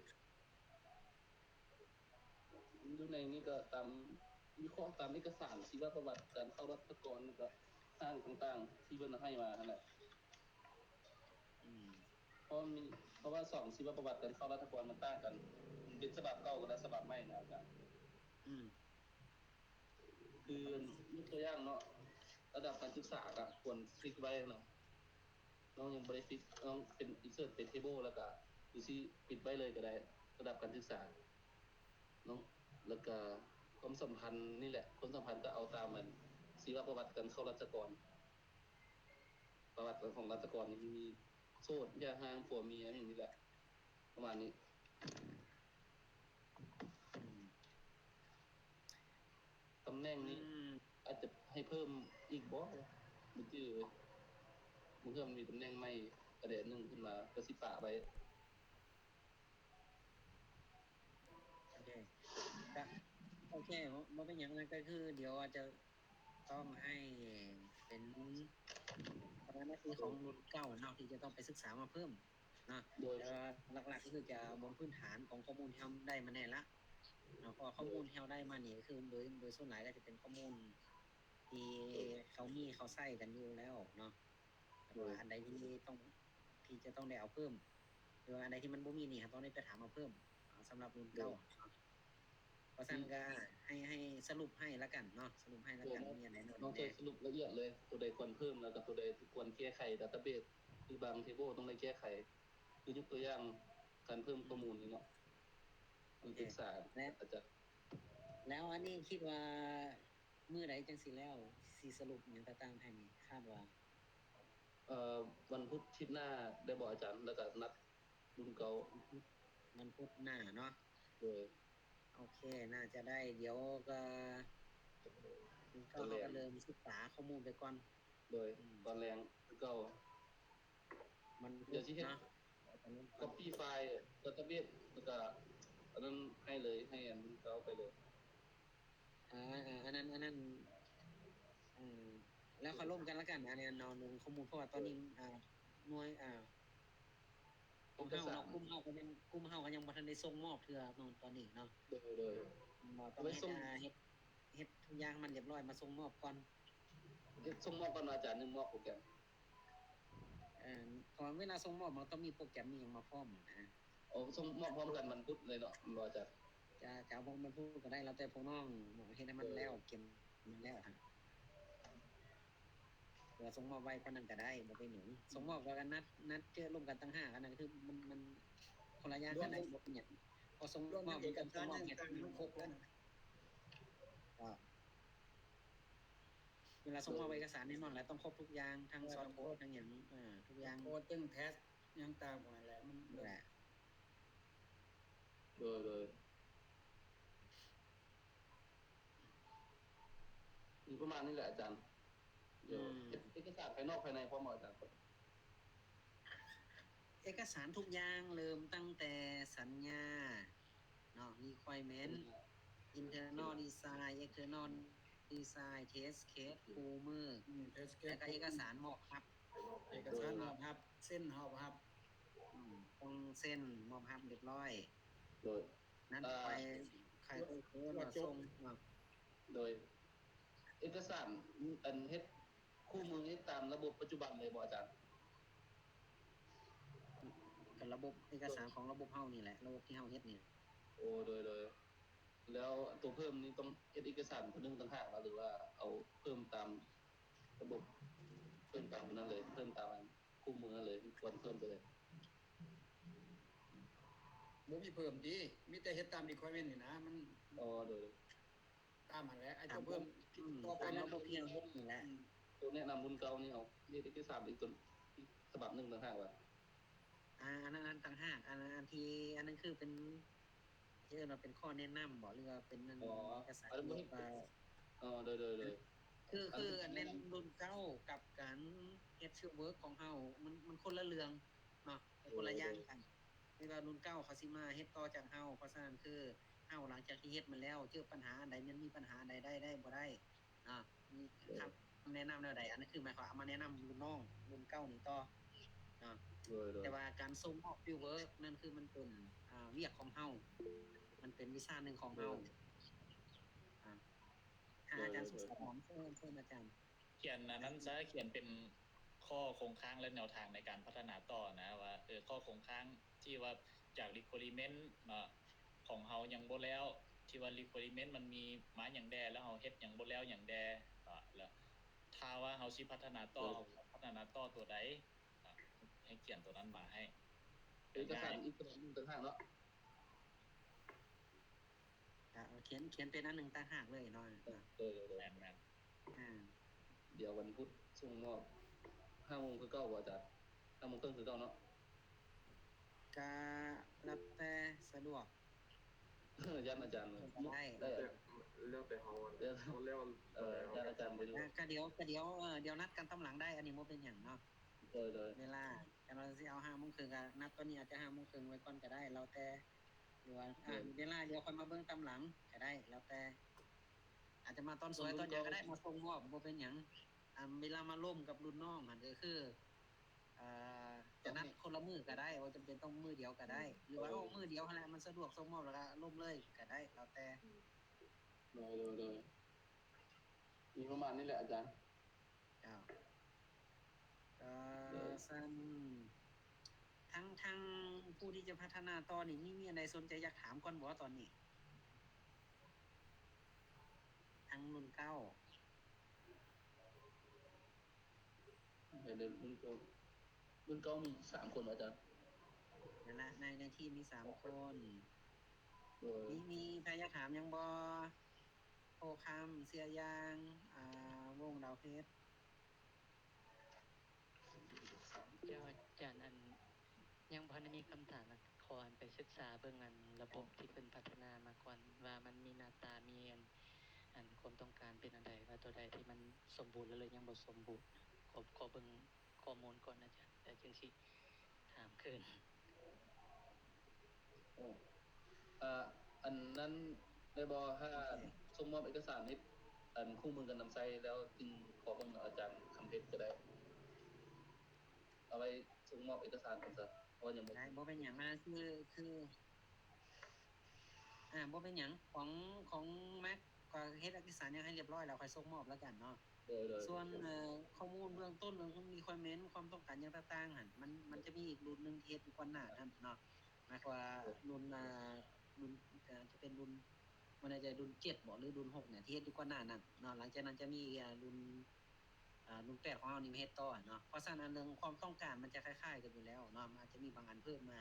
ຢູ່ໃນນີ້ກໍຕາມ ວິເຄາະຕາມເອກະສານຊີວະປະຫວັດການເຂົ້າລັດຖະກອນ ແລ້ວກໍຮ່າງຕ່າງໆທີ່ເພິ່ນໃຫ້ມາຫັ້ນແຫຼະ. ອືມ ເພາະມີ ເພາະວ່າສອງຊີວະປະຫວັດການເຂົ້າລັດຖະກອນມັນຕ່າງກັນ ມັນເປັນສະບັບເກົ່າກັບສະບັບໃໝ່ນະອາຈານ. ອືມ ຄືຍົກຕົວຢ່າງເນາະ ລະດັບການສຶກສາກໍຄວນຟິກໄວ້ເນາະ ນ້ອງຍັງບໍ່ໄດ້ຟິກ ນ້ອງເປັນ insert ເປັນ table ແລ້ວກໍຄືຊິປິດໄວ້ເລີຍກໍໄດ້ ລະດັບການສຶກສາເນາະ. ແລ້ວກໍຄວາມສຳພັນນີ້ແຫຼະ ຄວາມສຳພັນກໍເອົາຕາມອັນ ຊີວະປະຫວັດການເຂົ້າລັດຖະກອນ ປະຫວັດຂອງລັດຖະກອນນີ້ມັນມີໂສດ ຢ່າຮ້າງ ຜົວເມຍ ຫຍັງນີ້ແຫຼະ ປະມານນີ້. ອືມ ຕຳແໜ່ງນີ້ ອືມ ອາດຈະໃຫ້ເພີ່ມອີກບໍ່? ບໍ່ຈື່ເລີຍ ບາງເທື່ອມັນມີຕຳແໜ່ງໃໝ່ກະແດດໜຶ່ງຂຶ້ນມາ ກໍຊິປະໄວ້ ໂອເຄ ບໍ່ ບໍ່ເປັນຫຍັງ ນັ້ນກໍຄືດຽວອາດຈະຕ້ອງໃຫ້ເປັນພາລະໜ້າທີ່ຂອງລຸ້ນເກົ່າເນາະ ທີ່ຈະຕ້ອງໄປສຶກສາມາເພີ່ມເນາະ. ໂດຍ ແຕ່ວ່າຫຼັກໆກໍຄືຈະເອົາບົນພື້ນຖານຂອງຂໍ້ມູນທີ່ເຮົາໄດ້ມາແນ່ລະເນາະ ເພາະວ່າຂໍ້ມູນທີ່ເຮົາໄດ້ມານີ້ກໍຄືໂດຍ ໂດຍສ່ວນຫຼາຍກໍຈະເປັນຂໍ້ມູນທີ່ເຂົາມີເຂົາໃຊ້ກັນຢູ່ແລ້ວເນາະ. ໂດຍ ອັນໃດທີ່ຕ້ອງ ທີ່ຈະຕ້ອງໄດ້ເອົາເພີ່ມ ຫຼືວ່າອັນໃດທີ່ມັນບໍ່ມີນີ້ ເຮົາຕ້ອງໄດ້ໄປຖາມເອົາເພີ່ມ ສຳລັບລຸ້ນເກົ່າ. ໂດຍ ເພາະສະນັ້ນກໍໃຫ້ ໃຫ້ສະຫຼຸບໃຫ້ລະກັນເນາະ ສະຫຼຸບໃຫ້ລະກັນ ໂດຍ ມີອັນໃດແນ່ ຕ້ອງຊ່ອຍສະຫຼຸບລະອຽດເລີຍ ໂຕໃດຄວນເພີ່ມ ແລ້ວກໍໂຕໃດທີ່ຄວນແກ້ໄຂ database ຫຼືບາງ table ຕ້ອງໄດ້ແກ້ໄຂ. ຄືຍົກຕົວຢ່າງ ການເພີ່ມ ອືມ ຂໍ້ມູນນີ້ເນາະ ປຶກສາ ແລ້ວ ອາຈານ ແລ້ວອັນນີ້ຄິດວ່າມື້ໃດຈັ່ງຊິແລ້ວ ຊິສະຫຼຸບຫຍັງຕ່າງໆໃຫ້ນີ້ ຄາດວ່າ ເອີ ວັນພຸດທິດໜ້າໄດ້ບໍ່ອາຈານ? ແລ້ວກໍນັດລຸ້ນເກົ່າ ວັນພຸດໜ້າເນາະ. ໂດຍ ໂອເຄ ໜ້າຈະໄດ້ ດຽວກໍ ກໍເລີ່ມສຶກສາຂໍ້ມູນໄປກ່ອນ. ໂດຍ ອືມ ຕອນແລງຄືເກົ່າ ມັນ ດຽວຊິເຮັດເນາະ copy file database ແລ້ວກໍອັນນັ້ນໃຫ້ເລີຍ ໃຫ້ອັນເກົ່າໄປເລີຍ. ອ່າ ອັນນັ້ນ ອັນນັ້ນ ເອີ ແລ້ວຄ່ອຍລົມກັນລະກັນ ອັນນັ້ນເນາະ ເລື່ອງຂໍ້ມູນ ເພາະວ່າຕອນນີ້ ໂດຍ ອ່າ ໜ່ວຍ ອ່າ ຂອງເຮົາເນາະ ເອກະສານ ກຸ່ມເຮົາກໍຍັງ ກຸ່ມເຮົາກໍຍັງບໍ່ທັນໄດ້ສົ່ງມອບເທື່ອເນາະ ຕອນນີ້ເນາະ. ໂດຍ ໂດຍ ຕ້ອງເຮັດ ເຮັດ ເຮັດທຸກຢ່າງໃຫ້ມັນລຽບຮ້ອຍ ມາສົ່ງມອບກ່ອນ ເຮັດສົ່ງມອບກ່ອນ ອາຈານ ຈຶ່ງມອບໂປຣແກຣມ. ເອີ ເພາະວ່າເວລາສົ່ງມອບ ມັນຕ້ອງມີໂປຣແກຣມມີຫຍັງມາພ້ອມນະ. ໂອ້ ສົ່ງມອບພ້ອມກັນວັນພຸດເລີຍເນາະ ແມ່ນບໍ່ອາຈານ? ຈະ ຈະເອົາວັນພຸດກໍໄດ້ ແລ້ວແຕ່ພວກນ້ອງເຮັດໃຫ້ມັນແລ້ວ ເອີ ກຽມໃຫ້ມັນແລ້ວຫັ້ນ ຫຼືວ່າສົ່ງມອບໄວກວ່ານັ້ນກໍໄດ້ ບໍ່ເປັນຫຍັງ. ອືມ ສົ່ງມອບແລ້ວກໍນັດ ນັດເຈີລົມກັນຕ່າງຫາກ ອັນນັ້ນຄືມັນ ມັນຄົນລະຢ່າງກັນໄດ້ ບໍ່ເປັນຫຍັງ. ເພາະສົ່ງມອບມັນກໍສົ່ງມອບໃຫ້ຄົນຄົບແລ້ວ ກໍ ເວລາສົ່ງມອບເອກະສານແນ່ນອນແຫຼະ ຕ້ອງຄົບທຸກຢ່າງ ທັງຊອດໂຄດ ທັງຫຍັງ ເອີ ທຸກຢ່າງ ໂຄດ ເຊິ່ງແທັກ ຫຍັງຕ່າງໆຫັ້ນແຫຼະ ມັນ ແຫຼະ. ໂດຍ ໂດຍ ມີປະມານນີ້ແຫຼະອາຈານ. ດຽວ ອືມ ເອກະສານພາຍນອກພາຍໃນພ້ອມບໍ່ອາຈານ? ເອກະສານທຸກຢ່າງ ເລີ່ມຕັ້ງແຕ່ສັນຍາເນາະ requirement ສັນຍາ internal design external design test case ຄູ່ມື ອືມ test case ແລ້ວກໍເອກະສານມອບຮັບ ເອກະສານມອບຮັບ ເຊັນມອບຮັບ ອືມ ຕ້ອງເຊັນມອບຮັບຮຽບຮ້ອຍ. ໂດຍ ນັ້ນ ອ່າ ຄ່ອຍ ຄ່ອຍ ຄ່ອຍ ຄ່ອຍສົ່ງເນາະ. ໂດຍ ເອກະສານ ອັນເຮັດ ຄູ່ມືເຮັດຕາມລະບົບປັດຈຸບັນເລີຍບໍ່ອາຈານ? ກໍລະບົບເອກະສານຂອງລະບົບເຮົານີ້ແຫຼະ ລະບົບທີ່ເຮົາເຮັດນີ້. ໂອ້ ໂດຍ ໂດຍ ແລ້ວໂຕເພີ່ມນີ້ຕ້ອງເຮັດເອກະສານຜູ້ໜຶ່ງຕ່າງຫາກບໍ່ ຫຼືວ່າເອົາເພີ່ມຕາມລະບົບ ເພີ່ມຕາມນັ້ນເລີຍ ເພີ່ມຕາມຄູ່ມືນັ້ນເລີຍ ຄວນເພີ່ມໄປເລີຍ? ບໍ່ມີເພີ່ມຕິ ມີແຕ່ເຮັດຕາມ requirement ນີ້ນະ ມັນ ອໍ ໂດຍ ຕາມຫັ້ນແຫຼະ ອາ ຕາມ ເຈົ້າເພີ່ມ ອືມ ຕໍ່ໄປນັ້ນ ຕາມລະບົບທີ່ເຮົາເຮັດນີ້ແຫຼະ ອືມ ໂຕແນະນຳລຸ້ນເກົ່ານີ້ ເອົາເຮັດເອກະສານອີກຕົວ ອີກສະບັບໜຶ່ງຕ່າງຫາກວ່າ ອ່າ ອັນນັ້ນ ອັນຕ່າງຫາກ ອັນ ອັນທີ່ ອັນນັ້ນຄືເປັນ ເອີ້ນວ່າເປັນຂໍ້ແນະນຳບໍ ຫຼືວ່າເປັນອັນ ອໍ ເອກະສານ ອັນນັ້ນບໍ່ເຮັດ ທີ່ວ່າ ອໍ ໂດຍ ໂດຍ ໂດຍ ຄື ຄືອັນແມ່ນລຸ້ນເກົ່າກັບການເຮັດ field work ຂອງເຮົາ ມັນ ມັນຄົນລະເລື່ອງເນາະ ມັນຄົນລະຢ່າງກັນ. ໂດຍ ແມ່ນວ່າລຸ້ນເກົ່າເຂົາຊິມາເຮັດຕໍ່ຈາກເຮົາ ເພາະສະນັ້ນຄືເຮົາຫຼັງຈາກທີ່ເຮັດມັນແລ້ວ ເຈີປັນຫາອັນໃດ ແມ່ນມີປັນຫາອັນໃດໄດ້ ໄດ້ບໍ່ໄດ້ເນາະ ມີ ໂດຍ ຄຳແນະນຳແນວໃດ ອັນນັ້ນຄືໝາຍຄວາມເອົາມາແນະນຳລຸ້ນນ້ອງລຸ້ນເກົ່ານີ້ຕໍ່ເນາະ. ໂດຍ ໂດຍ ແຕ່ວ່າການສົ່ງມອບ field work ນັ້ນຄືມັນເປັນ ອ່າ ວຽກຂອງເຮົາ ມັນເປັນວິຊາໜຶ່ງຂອງເຮົາ ໂດຍ ອ່າ ອາ ໂດຍ ອາຈານ ໂດຍ ສຸດສາຄອນ ເຊີນ ເຊີນອາຈານ. ຂຽນອັນນັ້ນຊະ ຂຽນເປັນຂໍ້ຄົງຄ້າງ ແລະ ແນວທາງໃນການພັດທະນາຕໍ່ນະ ວ່າ ເອີ ຂໍ້ຄົງຄ້າງທີ່ວ່າຈາກ requirement ເນາະ ຂອງເຮົາຍັງບໍ່ແລ້ວ ທີ່ວ່າ requirement ມັນມີມາຫຍັງແດ່ ແລ້ວເຮົາເຮັດຫຍັງບໍ່ແລ້ວຫຍັງແດ່ເນາະ ແລ້ວຖ້າວ່າເຮົາຊິພັດທະນາຕໍ່ ເອີ ເຮົາພັດທະນາຕໍ່ຕົວໃດເນາະ ໃຫ້ຂຽນຕົວນັ້ນມາໃຫ້ ເອກະສານອີກສະບັບໜຶ່ງຕ່າງຫາກເນາະ. ອ່າ ຂຽນ ຂຽນເປັນອັນໜຶ່ງຕ່າງຫາກເລີຍເນາະ. ເອີ ໂດຍ ໂດຍ ໂດຍ ແມ່ນໆ ອ່າ ດຽວວັນພຸດສົ່ງມອບ ຫ້າໂມງຄືເກົ່າບໍ່ອາຈານ? ຫ້າໂມງເຄິ່ງຄືເກົ່າເນາະ? ກະແລ້ວແຕ່ສະດວກ ຢ້ານອາຈານ ກໍໄດ້ ແລ້ວແຕ່ ແລ້ວແຕ່ເຮົາ ແລ້ວ ແລ້ວ ເອີ ຢ້ານອາຈານບໍ່ຢູ່ ກະດຽວ ກະດຽວ ເອີ ດຽວນັດກັນຕອນຫຼັງໄດ້ ອັນນີ້ບໍ່ເປັນຫຍັງເນາະ. ໂດຍ ໂດຍ ເວລາ ຄັນວ່າຊິເອົາຫ້າໂມງເຄິ່ງ ກະນັດຕອນນີ້ອາດຈະຫ້າໂມງເຄິ່ງໄວ້ກ່ອນກະໄດ້ ແລ້ວແຕ່ ຫຼືວ່າ ອ່າ ເວລາດຽວຄ່ອຍມາເບິ່ງຕາມຫຼັງກໍໄດ້ ແລ້ວແຕ່ ອາດຈະມາຕອນສວຍຕອນຫຍັງກໍໄດ້ ມາສົ່ງມອບບໍ່ເປັນຫຍັງ. ອ່າ ເວລາມາລົມກັບລຸ້ນນ້ອງຫັ້ນກໍຄື ອ່າ ຈະນັດຄົນລະມື້ກໍໄດ້ ບໍ່ຈຳເປັນຕ້ອງມື້ດຽວກໍໄດ້ ຫຼືວ່າ ໂອ້ ມື້ດຽວຫັ້ນແຫຼະ ມັນສະດວກ ສົ່ງມອບແລ້ວກໍລົມເລີຍກໍໄດ້ ແລ້ວແຕ່. ໂດຍ ໂດຍ ໂດຍ ມີປະມານນີ້ແຫຼະອາຈານ. ເຈົ້າ ກໍຊັ້ນ ທັງ ທັງຜູ້ທີ່ຈະພັດທະນາຕໍ່ນີ້ ມີ ມີອັນໃດສົນໃຈຢາກຖາມກ່ອນບໍ່ຕອນນີ້? ທັງລຸ້ນເກົ້າ ໃນລຸ້ນເກົ່າ ລຸ້ນເກົ່າມີສາມຄົນອາຈານ. ນັ້ນລະ ໃນ ໃນທີມມີສາມຄົນ. ໂດຍ ມີ ມີໃຜຢາກຖາມຫຍັງບໍ່? ໂພຄຳ ເຊຍຢາງ ອ່າ ວົງດາວເພັດ. ເຈົ້າອາຈານ ອັນ ຍັງບໍ່ທັນໄດ້ມີຄຳຖາມນະ ຂໍອັນໄປສຶກສາເບິ່ງອັນລະບົບທີ່ເພິ່ນພັດທະນາມາກ່ອນ ວ່າມັນມີໜ້າຕາ ມີອັນ ອັນຄວາມຕ້ອງການເປັນອັນໃດ ວ່າຕົວໃດທີ່ມັນສົມບູນ ແລະ ຍັງບໍ່ສົມບູນ. ຂໍ ຂໍເບິ່ງຂໍ້ມູນກ່ອນອາຈານ ແລ້ວຈຶ່ງຊິຖາມຄືນ. ເອີ ອ່າ ອັນນັ້ນໄດ້ບໍ່? ຖ້າ ໂອເຄ ສົ່ງມອບເອກະສານໃຫ້ ອັນ ຄູ່ມືກັນນຳໃຊ້ແລ້ວຈຶ່ງຂໍເບິ່ງອາຈານຄຳເພັດກໍໄດ້. ເອົາໄວ້ສົ່ງມອບເອກະສານກ່ອນຊະ ເພາະວ່າຍັງບໍ່ ໄດ້ ບໍ່ເປັນຫຍັງ. ອ່າ ຄື ຄື ອ່າ ບໍ່ເປັນຫຍັງ. ຂອງ ຂອງແມັກກໍເຮັດເອກະສານຫຍັງໃຫ້ລຽບຮ້ອຍແລ້ວ ຄ່ອຍສົ່ງມອບແລ້ວກັນເນາະ. ໂດຍ ໂດຍ ສ່ວນ ໂອເຄ ເອີ ຂໍ້ມູນເບື້ອງຕົ້ນ ເລື່ອງ requirement ຄວາມຕ້ອງການຫຍັງຕ່າງໆຫັ້ນ ມັນ ມັນຈະມີອີກລຸ້ນໜຶ່ງທີ່ເຮັດຢູ່ກ່ອນໜ້ານັ້ນເນາະ. ໝາຍຄວາມວ່າລຸ້ນ ອ່າ ລຸ້ນ ຈະ ຈະເປັນລຸ້ນ ບໍ່ແນ່ໃຈລຸ້ນເຈັດບໍ ຫຼືລຸ້ນຫົກນີ້ ທີ່ເຮັດຢູ່ກ່ອນໜ້ານັ້ນເນາະ. ຫຼັງຈາກນັ້ນຈະມີ ອ່າ ລຸ້ນ ອ່າ ລຸ້ນແປດຂອງເຮົານີ້ມາເຮັດຕໍ່ເນາະ. ເພາະສະນັ້ນ ເລື່ອງຄວາມຕ້ອງການມັນຈະຄ້າຍໆກັນຢູ່ແລ້ວເນາະ. ມັນອາດຈະມີບາງອັນເພີ່ມມາ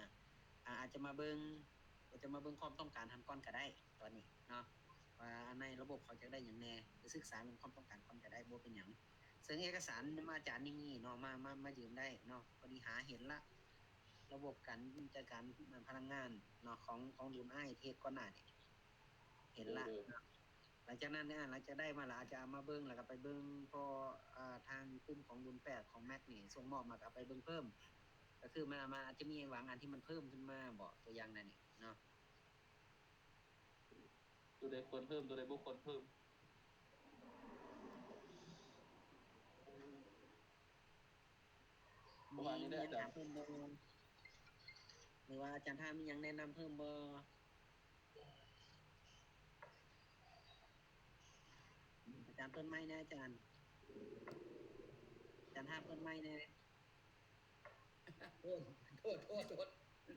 ອ່າ ອາດຈະມາເບິ່ງ ອາດຈະມາເບິ່ງຄວາມຕ້ອງການຫັ້ນກ່ອນກໍໄດ້ຕອນນີ້ເນາະ ວ່າໃນລະບົບເຂົາຢາກໄດ້ຫຍັງແດ່ ໄປສຶກສາເລື່ອງຄວາມຕ້ອງການກ່ອນກໍໄດ້ ບໍ່ເປັນຫຍັງ. ເຊິ່ງເອກະສານນຳອາຈານນີ້ເນາະ ມາ ມາ ມາຢືມໄດ້ເນາະ. ພໍດີຫາເຫັນລະ ລະບົບການຈັດການພະລັງງານເນາະ ຂອງ ຂອງລຸ້ນອ້າຍທີ່ເຮັດກ່ອນໜ້ານີ້ ເຫັນລະ ໂດຍ ເນາະ. ຫຼັງຈາກນັ້ນ ອາ ຫຼັງຈາກໄດ້ມາລະ ອາດຈະເອົາມາເບິ່ງ ແລ້ວກໍໄປເບິ່ງ ເພາະ ອາ ທາງກຸ່ມຂອງລຸ້ນແປດຂອງແມັກນີ້ສົ່ງມອບມາ ກໍເອົາໄປເບິ່ງເພີ່ມ. ກໍຄືມັນ ມັນອາດຈະມີຫວາງອັນທີ່ມັນເພີ່ມຂຶ້ນມາບໍ ຕົວຢ່າງນັ້ນນີ້ເນາະ. ຕົວໃດຄວນເພີ່ມ ຕົວໃດບໍ່ຄວນເພີ່ມ ປະມານນີ້ແຫຼະອາຈານ. ມີຫຍັງຖາມເພີ່ມບໍ່ ຫຼືວ່າອາຈານທ່ານມີຫຍັງແນະນຳເພີ່ມບໍ່? ອາຈານເປີດໄມແດ່ ອາຈານ ອາຈານທ່າເປີດໄມແດ່. ໂອ້ ໂທດ ໂທດ ໂທດ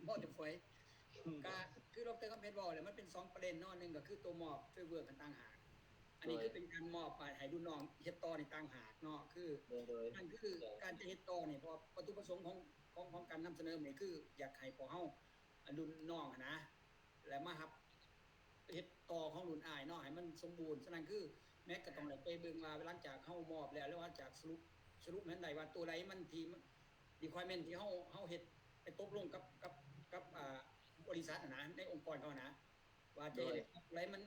ເວົ້າຈະຝອຍ. ກະຄືດຣ. ຄຳເພັດເວົ້າແຫຼະ ມັນເປັນສອງປະເດັນເນາະ. ໜຶ່ງກໍຄືຕົວມອບ framework ກັນຕ່າງຫາກ, ອັນນີ້ຄືເປັນການມອບໃຫ້ ໃຫ້ລຸ້ນນ້ອງເຮັດຕໍ່ນີ້ຕ່າງຫາກເນາະ. ຄື ໂດຍ ໂດຍ ນັ້ນຄືການຈະເຮັດຕໍ່ນີ້ ເພາະວ່າວັດຖຸປະສົງຂອງ ຂອງ ຂອງການນຳສະເໜີນີ້ ຄືຢາກໃຫ້ພວກເຮົາ ອາ ລຸ້ນນ້ອງຫັ້ນນະ ແລະ ມາຮັບເຮັດຕໍ່ຂອງລຸ້ນອ້າຍເນາະ ໃຫ້ມັນສົມບູນ. ສະນັ້ນຄືແມັກກໍຕ້ອງໄດ້ໄປເບິ່ງວ່າ ຫຼັງຈາກເຮົາມອບແລ້ວ ຫຼືວ່າຈາກສະຫຼຸບ ສະຫຼຸບໃຫ້ໄດ້ວ່າຕົວໃດມັນທີ່ requirement ທີ່ເຮົາ ເຮົາເຮັດໄປຕົກລົງກັບ ກັບ ກັບ ອ່າ ບໍລິສັດຫັ້ນນະ ໃນອົງກອນເຂົາຫັ້ນນະ ວ່າຈະເຮັດ ໂດຍ ໃຫ້ພັກໃດມັນ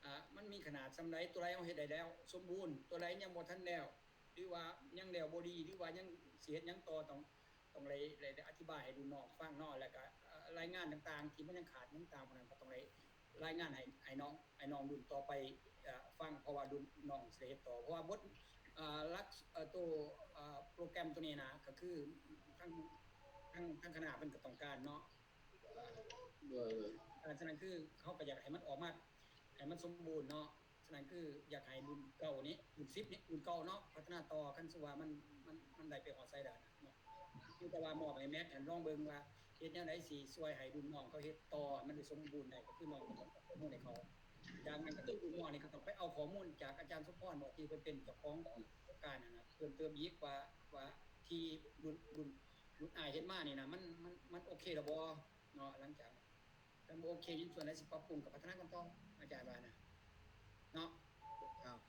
ອ່າ ມັນມີຂະໜາດສ່ຳໃດ, ຕົວໃດເຮົາເຮັດໄດ້ແລ້ວສົມບູນ, ຕົວໃດຍັງບໍ່ທັນແລ້ວ ຫຼືວ່າຍັງແລ້ວບໍ່ດີ ຫຼືວ່າຍັງຊິເຮັດຫຍັງຕໍ່ ຕ້ອງ ຕ້ອງໄດ້ ໄດ້ ໄດ້ອະທິບາຍໃຫ້ລຸ້ນນ້ອງຟັງເນາະ. ແລ້ວກະ ເອີ ລາຍງານຕ່າງໆທີ່ມັນຍັງຂາດຫຍັງຕ່າງ ພວກນັ້ນກໍຕ້ອງໄດ້ລາຍງານໃຫ້ ໃຫ້ນ້ອງ ໃຫ້ນ້ອງລຸ້ນຕໍ່ໄປ ເອີ ຟັງ ເພາະວ່າລຸ້ນນ້ອງຊິໄດ້ເຮັດຕໍ່ ເພາະວ່າບົດ ເອີ ຫຼັກ ເອີ ໂຕ ເອີ ໂປຣແກຣມໂຕນີ້ນະ ກໍຄືທາງ ທາງ ທາງຄະນະເພິ່ນກໍຕ້ອງການເນາະ. ໂດຍ ອ່າ ສະນັ້ນຄືເຮົາກໍຢາກໃຫ້ມັນອອກມາໃຫ້ມັນສົມບູນເນາະ. ສະນັ້ນຄືຢາກໃຫ້ລຸ້ນເກົ່ານີ້ ລຸ້ນສິບນີ້ ລຸ້ນເກົ່າເນາະ ພັດທະນາຕໍ່ ຄັນສົມມຸດວ່າມັນ ມັນ ມັນໄດ້ໄປຮອດໃສແລ້ວນະເນາະ. ມີແຕ່ວ່າມອບໃຫ້ແມັກຫັ້ນລອງເບິ່ງວ່າເຮັດແນວໃດຊິຊ່ວຍໃຫ້ລຸ້ນນ້ອງເຂົາເຮັດຕໍ່ໃຫ້ມັນໄດ້ສົມບູນໄດ້ ກໍຄືນ້ອງຕ້ອງເອົາຂໍ້ມູນໃຫ້ເຂົາ. ຈາກນັ້ນກໍຄືລຸ້ນນ້ອງນີ້ກໍຕ້ອງໄປເອົາຂໍ້ມູນຈາກອາຈານສົມພອນບໍ ທີ່ເພິ່ນເປັນເຈົ້າຂອງໂຄງການຫັ້ນນະ ເພີ່ມເຕີມອີກວ່າ ວ່າທີ່ລຸ້ນ ລຸ້ນ ລຸ້ນອ້າຍເຮັດມານີ້ນະ ມັນ ມັນ ມັນໂອເຄແລ້ວບໍ່ເນາະ. ຫຼັງຈາກ ຄັນບໍ່ໂອເຄ ມີສ່ວນໃດຊິປັບປຸງ ກໍພັດທະນາກັນຕໍ່ ອາຈານວ່ານະ ເນາະ. ຄັບ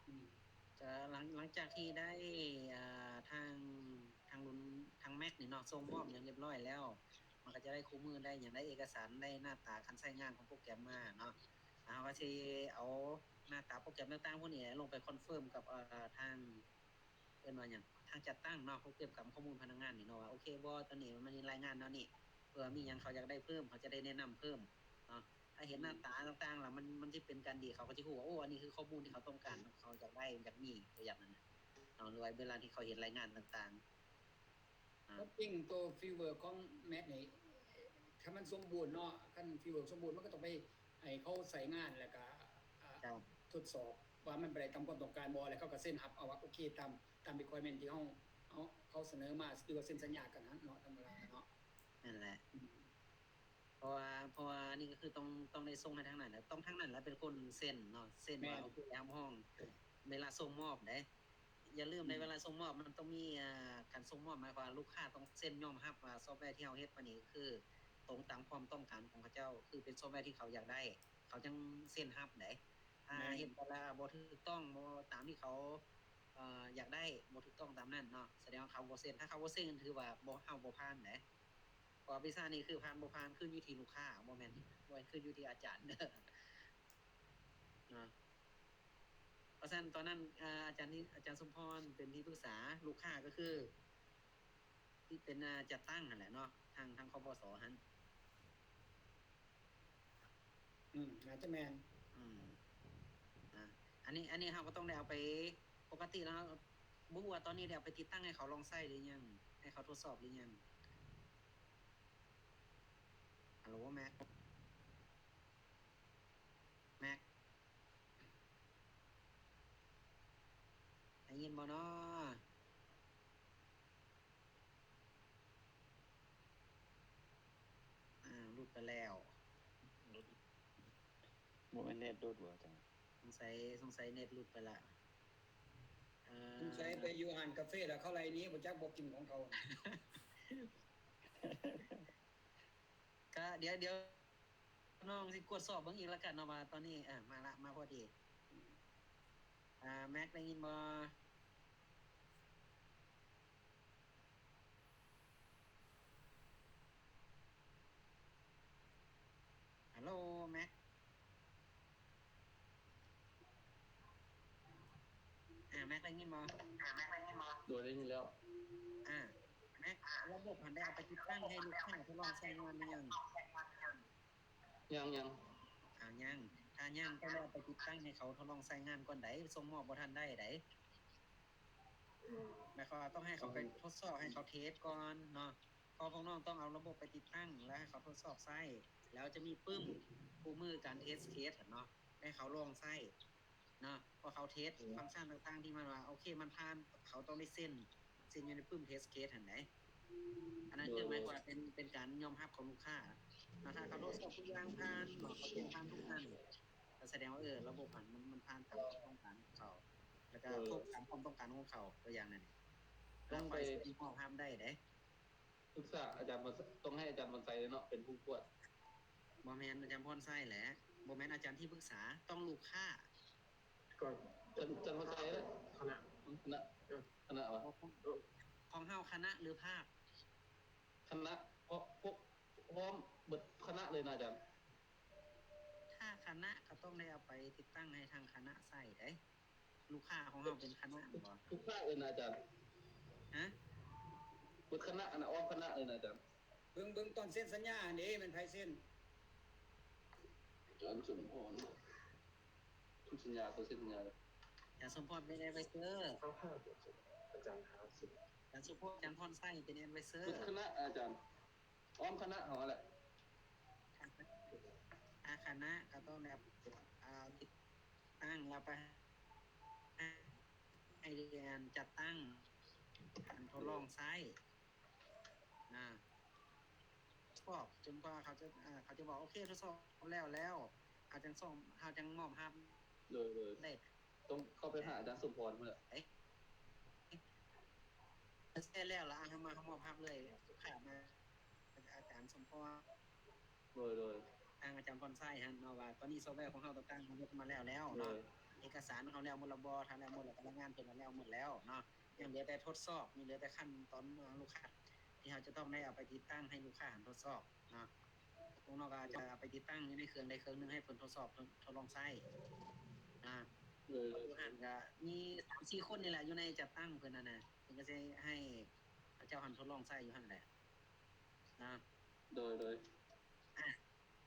ອືມ ຈະ ຫຼັງ ຫຼັງຈາກທີ່ໄດ້ ອ່າ ທາງ ທາງລຸ້ນ ທາງແມັກນີ້ເນາະ ສົ່ງມອບຫຍັງຮຽບຮ້ອຍແລ້ວ ມັນກໍຈະໄດ້ຄູ່ມື ໄດ້ຫຍັງ ໄດ້ເອກະສານ ໄດ້ໜ້າຕາການໃຊ້ງານຂອງໂປຣແກຣມມາເນາະ. ແລ້ວເຮົາກໍຊິເອົາໜ້າຕາໂປຣແກຣມຕ່າງໆພວກນີ້ລົງໄປຄອນເຟີມກັບ ເອີ ທາງ ເອີ້ນວ່າຫຍັງ ທາງຈັດຕັ້ງເນາະ ເພື່ອເກັບກຳຂໍ້ມູນພະນັກງານນີ້ເນາະ ວ່າໂອເຄບໍ່ ຕອນນີ້ມັນມີລາຍງານແນວນີ້ ເພື່ອມີຫຍັງເຂົາຢາກໄດ້ເພີ່ມ ເຂົາຈະໄດ້ແນະນຳເພີ່ມເນາະ. ຖ້າເຫັນໜ້າຕາຕ່າງໆແລ້ວ ມັນ ມັນຊິເປັນການດີ ເຂົາກໍຊິຮູ້ວ່າ ໂອ້ ອັນນີ້ຄືຂໍ້ມູນທີ່ເຂົາຕ້ອງການ ເຂົາຢາກໄດ້ ຢາກມີ ຕົວຢ່າງນັ້ນນະເນາະ ຫຼືວ່າເວລາທີ່ເຂົາເຫັນລາຍງານຕ່າງໆ. ຄວາມຈິງໂຕ framework ຂອງ Mac ນີ້ ຖ້າມັນສົມບູນເນາະ ຄັນ framework ສົມບູນ ມັນກໍຕ້ອງໄປໃຫ້ເຂົາໃຊ້ງານ ແລ້ວກໍ ອ່າ ເຈົ້າ ທົດສອບວ່າມັນໄປໄດ້ຕາມຄວາມຕ້ອງການບໍ່ ແລ້ວເຂົາກໍເຊັນຮັບເອົາວ່າ ໂອເຄ ຕາມ ຕາມ requirement ທີ່ເຮົາ ເຮົາ ເຂົາສະເໜີມາ ຫຼືວ່າເຊັນສັນຍາກັນຫັ້ນເນາະ ທຳມະດາເນາະ. ນັ້ນແຫຼະ ອືມ ເພາະວ່າ ເພາະວ່ານີ້ກໍຄືຕ້ອງ ຕ້ອງໄດ້ສົ່ງໃຫ້ທາງນັ້ນແຫຼະ ຕ້ອງທາງນັ້ນແຫຼະເປັນຄົນເຊັນເນາະ ເຊັນວ່າ ແມ່ນ ໂອເຄ ຮັບຮອງ ເວລາສົ່ງມອບເດ້. ຢ່າລືມເດ້ ອືມ ເວລາສົ່ງມອບມັນຕ້ອງມີ ອ່າ ການສົ່ງມອບ ໝາຍຄວາມວ່າລູກຄ້າຕ້ອງເຊັນຍອມຮັບວ່າຊອບແວທີ່ເຮົາເຮັດມານີ້ຄືຕົງຕາມຄວາມຕ້ອງການຂອງເຂົາເຈົ້າ ຄືເປັນຊອບແວທີ່ເຂົາຢາກໄດ້ ເຂົາຈັ່ງເຊັນຮັບເດ້. ຖ້າ ແມ່ນ ເຮັດໄປແລ້ວບໍ່ຖືກຕ້ອງ ບໍ່ຕາມທີ່ເຂົາ ເອີ ຢາກໄດ້ ບໍ່ຖືກຕ້ອງຕາມນັ້ນເນາະ ສະແດງວ່າເຂົາບໍ່ເຊັນ ຖ້າເຂົາບໍ່ເຊັນຖືວ່າບໍ່ ເຮົາບໍ່ຜ່ານເດ້. ເພາະວ່າວິຊານີ້ຄືຜ່ານບໍ່ຜ່ານ ຂຶ້ນຢູ່ທີ່ລູກຄ້າ ບໍ່ແມ່ນ ບໍ່ແມ່ນຂຶ້ນຢູ່ທີ່ອາຈານເດີເນາະ. ເພາະສະນັ້ນຕອນນັ້ນ ອາ ອາຈານ ອາຈານສົມພອນເປັນທີ່ປຶກສາ ລູກຄ້າກໍຄືທີ່ເປັນ ອາ ຈັດຕັ້ງຫັ້ນແຫຼະເນາະ ທາງ ທາງ ຄປສ ຫັ້ນ. ອືມ ອາດຈະແມ່ນ ອືມ ອາ ອັນນີ້ ອັນນີ້ເຮົາກໍຕ້ອງໄດ້ເອົາໄປ ປົກກະຕິແລ້ວ ບໍ່ຮູ້ວ່າຕອນນີ້ໄດ້ເອົາໄປຕິດຕັ້ງໃຫ້ເຂົາລອງໃຊ້ຫຼືຍັງ ໃຫ້ເຂົາທົດສອບຫຼືຍັງ. ຮັລໂຫຼ ແມັກ ແມັກ ໄດ້ຍິນບໍ່ນໍ? ອ້າວ ຫຼຸດໄປແລ້ວ. ບໍ່ແມ່ນເນັດຫຼຸດບໍ່ອາຈານ? ສົງໄສ ສົງໄສເນັດຫຼຸດໄປລະ. ເອີ ສົງໄສໄປຢູ່ຮ້ານກາເຟແລ້ວເຂົາໄລ່ໜີ ບໍ່ຈັກບໍ່ກິນຂອງເຂົາ. ກະດຽວ ດຽວນ້ອງຊິກວດສອບເບິ່ງອີກລະກັນເນາະ ວ່າຕອນນີ້ ເອີ ມາລະ ມາພໍດີ. ອາ ແມັກ ໄດ້ຍິນບໍ່? ຮັລໂຫຼ ແມັກ ອາ ແມັກ ໄດ້ຍິນບໍ່? ໂດຍ ໄດ້ຍິນແລ້ວ. ອາ ແມັກ ລະບົບຫັ້ນໄດ້ເອົາໄປຕິດຕັ້ງໃຫ້ລູກຄ້າທົດລອງໃຊ້ງານຫຼືຍັງ? ຍັງ ຍັງ. ອາ ຍັງ ຖ້າຍັງ ຕ້ອງໄດ້ເອົາໄປຕິດຕັ້ງໃຫ້ເຂົາທົດລອງໃຊ້ງານກ່ອນໃດ໋ ສົ່ງມອບບໍ່ທັນໄດ້ໃດ໋. ໝາຍຄວາມວ່າຕ້ອງໃຫ້ເຂົາໄປ ອືມ ທົດສອບ ໃຫ້ເຂົາເທສກ່ອນເນາະ ເພາະພວກນ້ອງຕ້ອງເອົາລະບົບໄປຕິດຕັ້ງ ແລ້ວໃຫ້ເຂົາທົດສອບໃຊ້ ແລ້ວຈະມີປຶ້ມຄູ່ມືການເທສເຄສຫັ້ນເນາະ ໃຫ້ເຂົາລອງໃຊ້ເນາະ ເພາະເຂົາເທສ ອືມ ຟັງຊັນຕ່າງໆທີ່ມັນວ່າ ໂອເຄ ມັນຜ່ານ ເຂົາຕ້ອງໄດ້ເຊັນ ເຊັນຢູ່ໃນປຶ້ມເທສເຄສຫັ້ນໃດ໋. ອັນນັ້ນຄື ໂດຍ ໝາຍຄວາມວ່າເປັນ ເປັນການຍອມຮັບຂອງລູກຄ້າເນາະ ຖ້າເຂົາທົດສອບທຸກຢ່າງຜ່ານເນາະ ເຂົາເຊັນຜ່ານທຸກອັນ ກໍສະແດງວ່າ ເອີ ລະບົບຫັ້ນມັນ ມັນຜ່ານຕາມຄວາມຕ້ອງການຂອງເຂົາ ແລ້ວກໍ ເອີ ຄົບຕາມຄວາມຕ້ອງການຂອງເຂົາ ຕົວຢ່າງນັ້ນ ຕ້ອງໄປ ແລ້ວຂ້ອຍຊິມອບຮັບໄດ້ເດ້. ປຶກສາອາຈານ ຕ້ອງໃຫ້ອາຈານພອນໄຊເນາະ ເປັນຜູ້ກວດ. ບໍ່ແມ່ນອາຈານພອນໄຊແຫຼະ ບໍ່ແມ່ນອາຈານທີ່ປຶກສາ ຕ້ອງລູກຄ້າ. ອາຈານ ອາຈານພອນໄຊແຫຼະ ຄະນະ ຄະນະ ເອີ ຄະນະຫວາ? ຂອງເຮົາຄະນະ ຫຼື ພາກ? ຄະນະ ເພາະພວກ ພ້ອມເບິດຄະນະເລີຍນະອາຈານ. ຖ້າຄະນະກໍຕ້ອງໄດ້ເອົາໄປຕິດຕັ້ງໃຫ້ທາງຄະນະໃຊ້ເດ້. ລູກຄ້າຂອງເຮົາເປັນຄະນະແມ່ນບໍ່? ລູກຄ້າເອີ້ນອາຈານ. ຮະ? ເບິດຄະນະຫັ້ນນະ ອ້ອມຄະນະເອີ້ນອາຈານ. ເບິ່ງ ເບິ່ງຕອນເຊັນສັນຍາຫັ້ນເດ້ ແມ່ນໃຜເຊັນ? ອາຈານສົມພອນ ເຊັນສັນຍາ ເຂົາເຊັນສັນຍາ. ອາຈານສົມພອນເປັນແອດໄວເຊີ. ເຂົາຫາ ອາຈານຫາສິ. ອາຈານສົມພອນ ອາຈານພອນໄຊເປັນແອດໄວເຊີ. ເບິດຄະນະອາຈານ. ອ້ອມຄະນະເຮົາຫັ້ນແຫຼະ. ທາງຄະນະກໍຕ້ອງໄດ້ ອ່າ ຕິດຕັ້ງ ແລ້ວໄປໃຫ້ ໃຫ້ອັນຈັດຕັ້ງ ອັນທົດລອງໃຊ້ນະ ອືມ ຊອບ ຈົນກວ່າເຂົາຈະ ເຂົາຈະບອກ ໂອເຄ ທົດສອບແລ້ວ ແລ້ວເຮົາຈັ່ງສົ່ງ ເຮົາຈັ່ງມອບຮັບ. ໂດຍ ໂດຍ ໄດ້ ຕ້ອງເຂົ້າໄປຫາອາຈານສົມພອນພຸ້ນແຫຼະ. ເອີ ເຊັນແລ້ວລະ ເຮົາມາ ເຮົາມອບຮັບເລີຍ ຂາດມາ ອາຈານສົມພອນ. ໂດຍ ໂດຍ ທາງອາຈານພອນໄຊຫັ້ນເນາະ ວ່າຕອນນີ້ຊອບແວຂອງເຮົາຕ່າງໆ ເຮົາເຮັດມາແລ້ວແລ້ວເນາະ. ໂດຍ ເອກະສານເຮົາແລ້ວໝົດລະບໍ່? ຖ້າແລ້ວໝົດລະ ກະລາຍງານເພິ່ນວ່າແລ້ວໝົດແລ້ວເນາະ. ຍັງເຫຼືອແຕ່ທົດສອບ ຍັງເຫຼືອແຕ່ຂັ້ນຕອນ ອາ ລູກຄ້າ ທີ່ເຮົາຈະຕ້ອງໄດ້ເອົາໄປຕິດຕັ້ງໃຫ້ລູກຄ້າຫັ້ນທົດສອບເນາະ. ພວກນ້ອງກໍອາດຈະເອົາໄປຕິດຕັ້ງຢູ່ໃນເຄື່ອງໃດເຄື່ອງໜຶ່ງ ໃຫ້ເພິ່ນທົດສອບ ທົດ ທົດລອງໃຊ້ນະ. ເອີ ຢູ່ຫັ້ນກໍມີສາມສີ່ຄົນນີ້ແຫຼະ ຢູ່ໃນຈັດຕັ້ງເພິ່ນຫັ້ນນະ ເພິ່ນກໍຊິໃຫ້ເຂົາເຈົ້າຫັ້ນທົດລອງໃຊ້ຢູ່ຫັ້ນແຫຼະນະ. ໂດຍ ໂດຍ ອ່ະ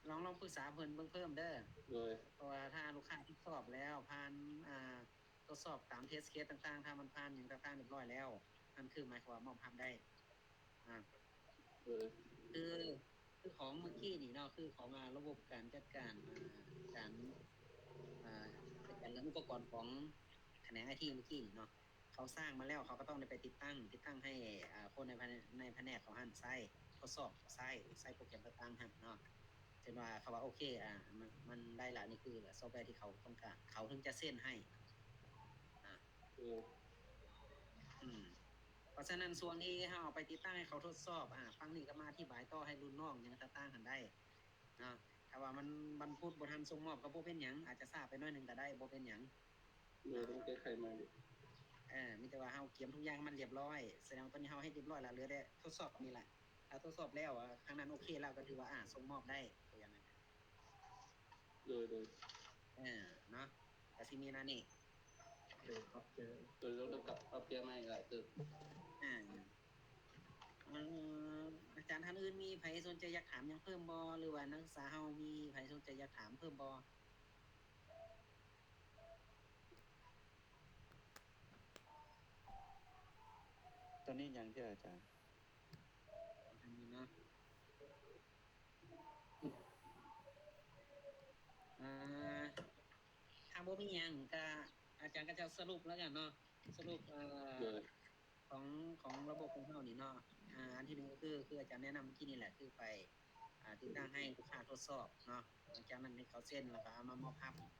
ລອງ ລອງປຶກສາເພິ່ນເບິ່ງເພີ່ມເດີ ໂດຍ ເພາະວ່າຖ້າລູກຄ້າທົດສອບແລ້ວຜ່ານ ອ່າ ທົດສອບຕາມເທສເຄສຕ່າງໆ ຖ້າມັນຜ່ານຫຍັງຕ່າງໆຮຽບຮ້ອຍແລ້ວ ນັ້ນຄືໝາຍຄວາມວ່າມອບຮັບໄດ້ ອ່າ ໂດຍ ຄື ຄືຂອງມື້ກີ້ນີ້ເນາະ ຄືຂອງ ອ່າ ລະບົບການຈັດການ ອ່າ ການ ອ່າ ຈັດການເລື່ອງອຸປະກອນຂອງຂະແໜງໄອທີມື້ກີ້ນີ້ເນາະ ເຂົາສ້າງມາແລ້ວ ເຂົາກໍຕ້ອງໄດ້ໄປຕິດຕັ້ງ ຕິດຕັ້ງໃຫ້ ອ່າ ຄົນໃນພະແນກ ໃນພະແນກເຂົາຫັ້ນໃຊ້ ທົດສອບໃຊ້ ໃຊ້ໂປຣແກຣມຕ່າງໆຫັ້ນເນາະ ເຊັ່ນວ່າເຂົາວ່າໂອເຄ ອ່າ ມັນ ມັນໄດ້ລະ ນີ້ຄືຊອບແວທີ່ເຂົາຕ້ອງການ ເຂົາເຖິງຈະເຊັນໃຫ້ ອ່າ ໂອ້ ອືມ ເພາະສະນັ້ນຊ່ວງທີ່ເຮົາເອົາໄປຕິດຕັ້ງໃຫ້ເຂົາທົດສອບ ອ່າ ຝັ່ງນີ້ກໍມາອະທິບາຍຕໍ່ໃຫ້ລຸ້ນນ້ອງຫຍັງຕ່າງໆຫັ້ນໄດ້ເນາະ ຖ້າວ່າມັນວັນພຸດບໍ່ທັນສົ່ງມອບກໍບໍ່ເປັນຫຍັງ ອາດຈະຊ້າໄປໜ້ອຍໜຶ່ງກໍໄດ້ ບໍ່ເປັນຫຍັງ ໂດຍ ຕ້ອງແກ້ໄຂໃໝ່ ເອີ ມີແຕ່ວ່າເຮົາກຽມທຸກຢ່າງໃຫ້ມັນຮຽບຮ້ອຍ ສະແດງວ່າຕອນນີ້ເຮົາເຮັດຮຽບຮ້ອຍແລ້ວ ເຫຼືອແຕ່ທົດສອບນີ້ແຫຼະ ຖ້າທົດສອບແລ້ວ ທາງນັ້ນໂອເຄແລ້ວ ກໍຖືວ່າ ອ່າ ສົ່ງມອບໄດ້ ຕົວຢ່າງນັ້ນ ໂດຍ ໂດຍ ເອີ ເນາະ ກໍຊິມີແນວນີ້ ໂດຍ ໂດຍ ເຮົາກັບປັບແກ້ໃໝ່ຫຼາຍເຕີບ ອາ ເອີ ອາຈານທ່ານອື່ນມີໃຜສົນໃຈຢາກຖາມຫຍັງເພີ່ມບໍ່ ຫຼືວ່ານັກສຶກສາເຮົາມີໃຜສົນໃຈຢາກຖາມເພີ່ມບໍ່? ຕອນນີ້ຍັງເທື່ອອາຈານ ເນາະ ອ່າ ຖ້າບໍ່ມີຫຍັງກະອາຈານກະຈະສະຫຼຸບແລ້ວກັນເນາະ ສະຫຼຸບ ເອີ ຂອງ ຂອງລະບົບຂອງເຮົານີ້ເນາະ ອ່າ ອັນທີໜຶ່ງກໍຄື ຄືອາຈານແນະນຳເມື່ອກີ້ນີ້ແຫຼະ ຄືໄປ ອ່າ ຕິດຕັ້ງໃຫ້ລູກຄ້າທົດສອບເນາະ ຫຼັງຈາກນັ້ນໃຫ້ເຂົາເຊັນ ແລ້ວກໍເອົາມາມອບຮັບເນາະ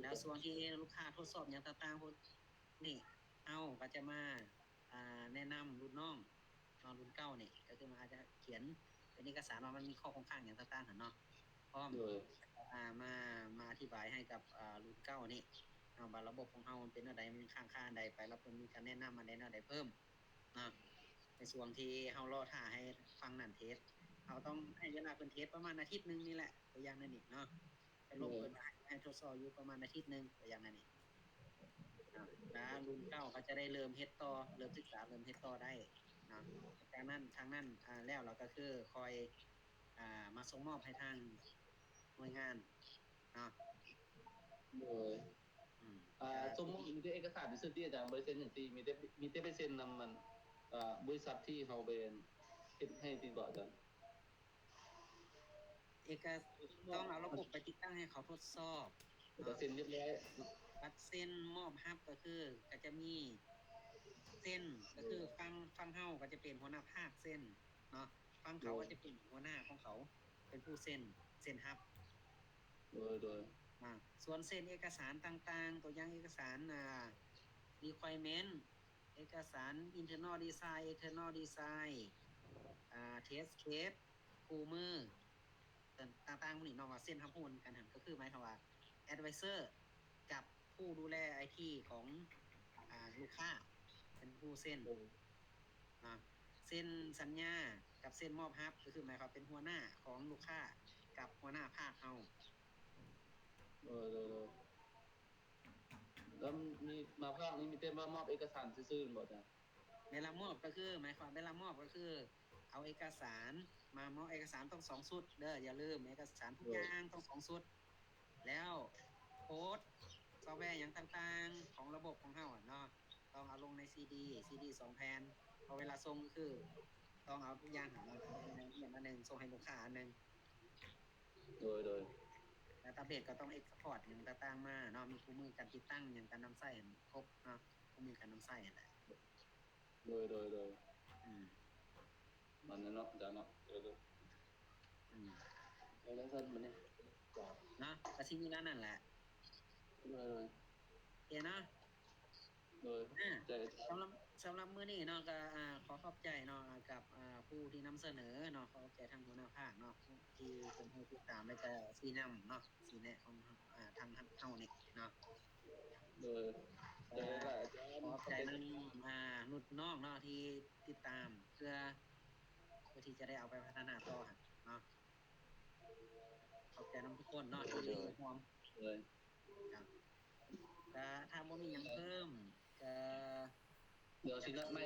ແລ້ວຊ່ວງທີ່ລູກຄ້າທົດສອບຫຍັງຕ່າງໆພວກນີ້ ເຮົາກໍຈະມາ ອ່າ ແນະນຳລຸ້ນນ້ອງເນາະ ລຸ້ນເກົ່ານີ້ ກໍຄືມັນອາດຈະຂຽນເປັນເອກະສານວ່າມັນມີຂໍ້ຄົງຄ້າງຫຍັງຕ່າງໆຫັ້ນເນາະ ພ້ອມ ໂດຍ ອ່າ ມາ ມາອະທິບາຍໃຫ້ກັບ ອ່າ ລຸ້ນເກົ່ານີ້ເນາະ ວ່າລະບົບຂອງເຮົາມັນເປັນແນວໃດ ມັນຄ້າງຄາອັນໃດໄປ ແລ້ວເພິ່ນມີການແນະນຳອັນໃດແນວໃດເພີ່ມ ເນາະ ໃນຊ່ວງທີ່ເຮົາລໍຖ້າໃຫ້ຝັ່ງນັ້ນເທສ ເຮົາຕ້ອງໃຫ້ເວລາເພິ່ນເທສປະມານອາທິດໜຶ່ງນີ້ແຫຼະ ຕົວຢ່າງນັ້ນນີ້ເນາະ ສະຫຼຸບເພິ່ນວ່າໃຫ້ ໃຫ້ທົດສອບຢູ່ປະມານອາທິດໜຶ່ງ ຕົວຢ່າງນັ້ນນີ້ເນາະ ແລ້ວລຸ້ນເກົ່າເຂົາຈະໄດ້ເລີ່ມເຮັດຕໍ່ ເລີ່ມສຶກສາ ເລີ່ມເຮັດຕໍ່ໄດ້ເນາະ ຈາກນັ້ນ ທາງນັ້ນ ອ່າ ແລ້ວ ແລ້ວກໍຄືຄ່ອຍ ອ່າ ມາສົ່ງມອບໃຫ້ທາງໜ່ວຍງານເນາະ ໂດຍ ອືມ ອ່າ ສົ່ງມອບມີແຕ່ເອກະສານຊື່ຕິ ອາຈານ ບໍ່ໄດ້ເຊັນຫຍັງຕິ ມີແຕ່ ມີແຕ່ໄປເຊັນນຳອັນ ອ່າ ບໍລິສັດທີ່ເຮົາໄປເຮັດໃຫ້ຕິບໍອກອາຈານ ເອກະ ຕ້ອງເອົາລະບົບໄປຕິດຕັ້ງໃຫ້ເຂົາທົດສອບ ເອີ ເນາະ ເຊັນຮຽບຮ້ອຍ ບັດເຊັນມອບຮັບກໍຄື ກໍຈະມີເຊັນ ກໍຄື ອືມ ຝັ່ງ ຝັ່ງເຮົາກໍຈະເປັນຫົວໜ້າພາກເຊັນເນາະ ຝັ່ງເຂົາ ໂດຍ ກໍຈະເປັນຫົວໜ້າຂອງເຂົາ ເປັນຜູ້ເຊັນ ເຊັນຮັບ ໂດຍ ໂດຍ ອາ ສ່ວນເຊັ່ນເອກະສານຕ່າງໆ ຕົວຢ່າງເອກະສານ ອ່າ requirement ເອກະສານ internal design external design ອ່າ test case ຄູ່ມື ຕ່າງໆ ພວກນີ້ເນາະ ວ່າເຊັນຮັບຮູ້ນຳກັນຫັ້ນ ກໍຄືໝາຍຄວາມວ່າ advisor ກັບຜູ້ດູແລໄອທີຂອງ ອ່າ ລູກຄ້າ ເປັນຜູ້ເຊັນ ເນາະ ເຊັນສັນຍາກັບເຊັນມອບຮັບ ກໍຄືໝາຍຄວາມເປັນຫົວໜ້າຂອງລູກຄ້າກັບຫົວໜ້າພາກເຮົາ ໂດຍ ໂດຍ ໂດຍ ແລ້ວມີ ມາພາກນີ້ມີແຕ່ມາມອບເອກະສານຊື່ໆ ແມ່ນບໍ່ອາຈານ? ແມ່ນລະ ມອບກໍຄື ໝາຍຄວາມ ແມ່ນລະ ມອບກໍຄື ເອົາເອກະສານມາ ມອບເອກະສານຕ້ອງສອງຊຸດເດີ ຢ່າລືມ ເອກະສານທຸກຢ່າງຕ້ອງສອງຊຸດ ແລ້ວໂຄດຊອບແວຫຍັງຕ່າງໆຂອງລະບົບຂອງເຮົາເນາະ ຕ້ອງເອົາລົງໃນຊີດີ ຊີດີສອງແຜ່ນ ເພາະເວລາສົ່ງກໍຄືຕ້ອງເອົາທຸກຢ່າງຫັ້ນເນາະ ໃນອັນໜຶ່ງ ສົ່ງໃຫ້ລູກຄ້າອັນໜຶ່ງ ໂດຍ ໂດຍ ດາຕາເບສກໍຕ້ອງເອັກສະພອດຫຍັງຕ່າງໆມາເນາະ ມີຄູ່ມືການຕິດຕັ້ງຫຍັງ ການນຳໃຊ້ຫັ້ນຄົບເນາະ ຄູ່ມືການນຳໃຊ້ຫັ້ນແຫຼະ ໂດຍ ໂດຍ ໂດຍ ອືມ ມັນນັ້ນເນາະ ອາຈານເນາະ ໂດຍ ໂດຍ ອືມ ເອົາແລ້ວຊັ້ນບັດນີ້ ເນາະ ກໍຊິມີແນວນັ້ນແຫຼະ ໂດຍ ໂດຍ ໂອເຄເນາະ ໂດຍ ອາ ສຳລັບ ສຳລັບມື້ນີ້ເນາະ ກໍ ອ່າ ຂໍຂອບໃຈເນາະ ກັບ ອ່າ ຜູ້ທີ່ນຳສະເໜີເນາະ ຂໍຂອບໃຈທາງຫົວໜ້າພາກເນາະ ທີ່ເພິ່ນໃຫ້ຕິດຕາມ ແລ້ວກໍຊີ້ນຳເນາະ ຊີ້ແນະຂອງ ອ່າ ທາງເຮົານີ້ເນາະ ໂດຍ ຂອບໃຈນຳ ອ່າ ລຸ້ນນ້ອງເນາະ ທີ່ຕິດຕາມ ເພື່ອ ເພື່ອທີ່ຈະໄດ້ເອົາໄປພັດທະນາຕໍ່ເນາະ ຂອບໃຈນຳທຸກຄົນເນາະ ທີ່ຮ່ວມ ໂດຍ ກໍຖ້າບໍ່ມີຫຍັງເພີ່ມ ກໍ ດຽວຊິນັດໃໝ່ອາ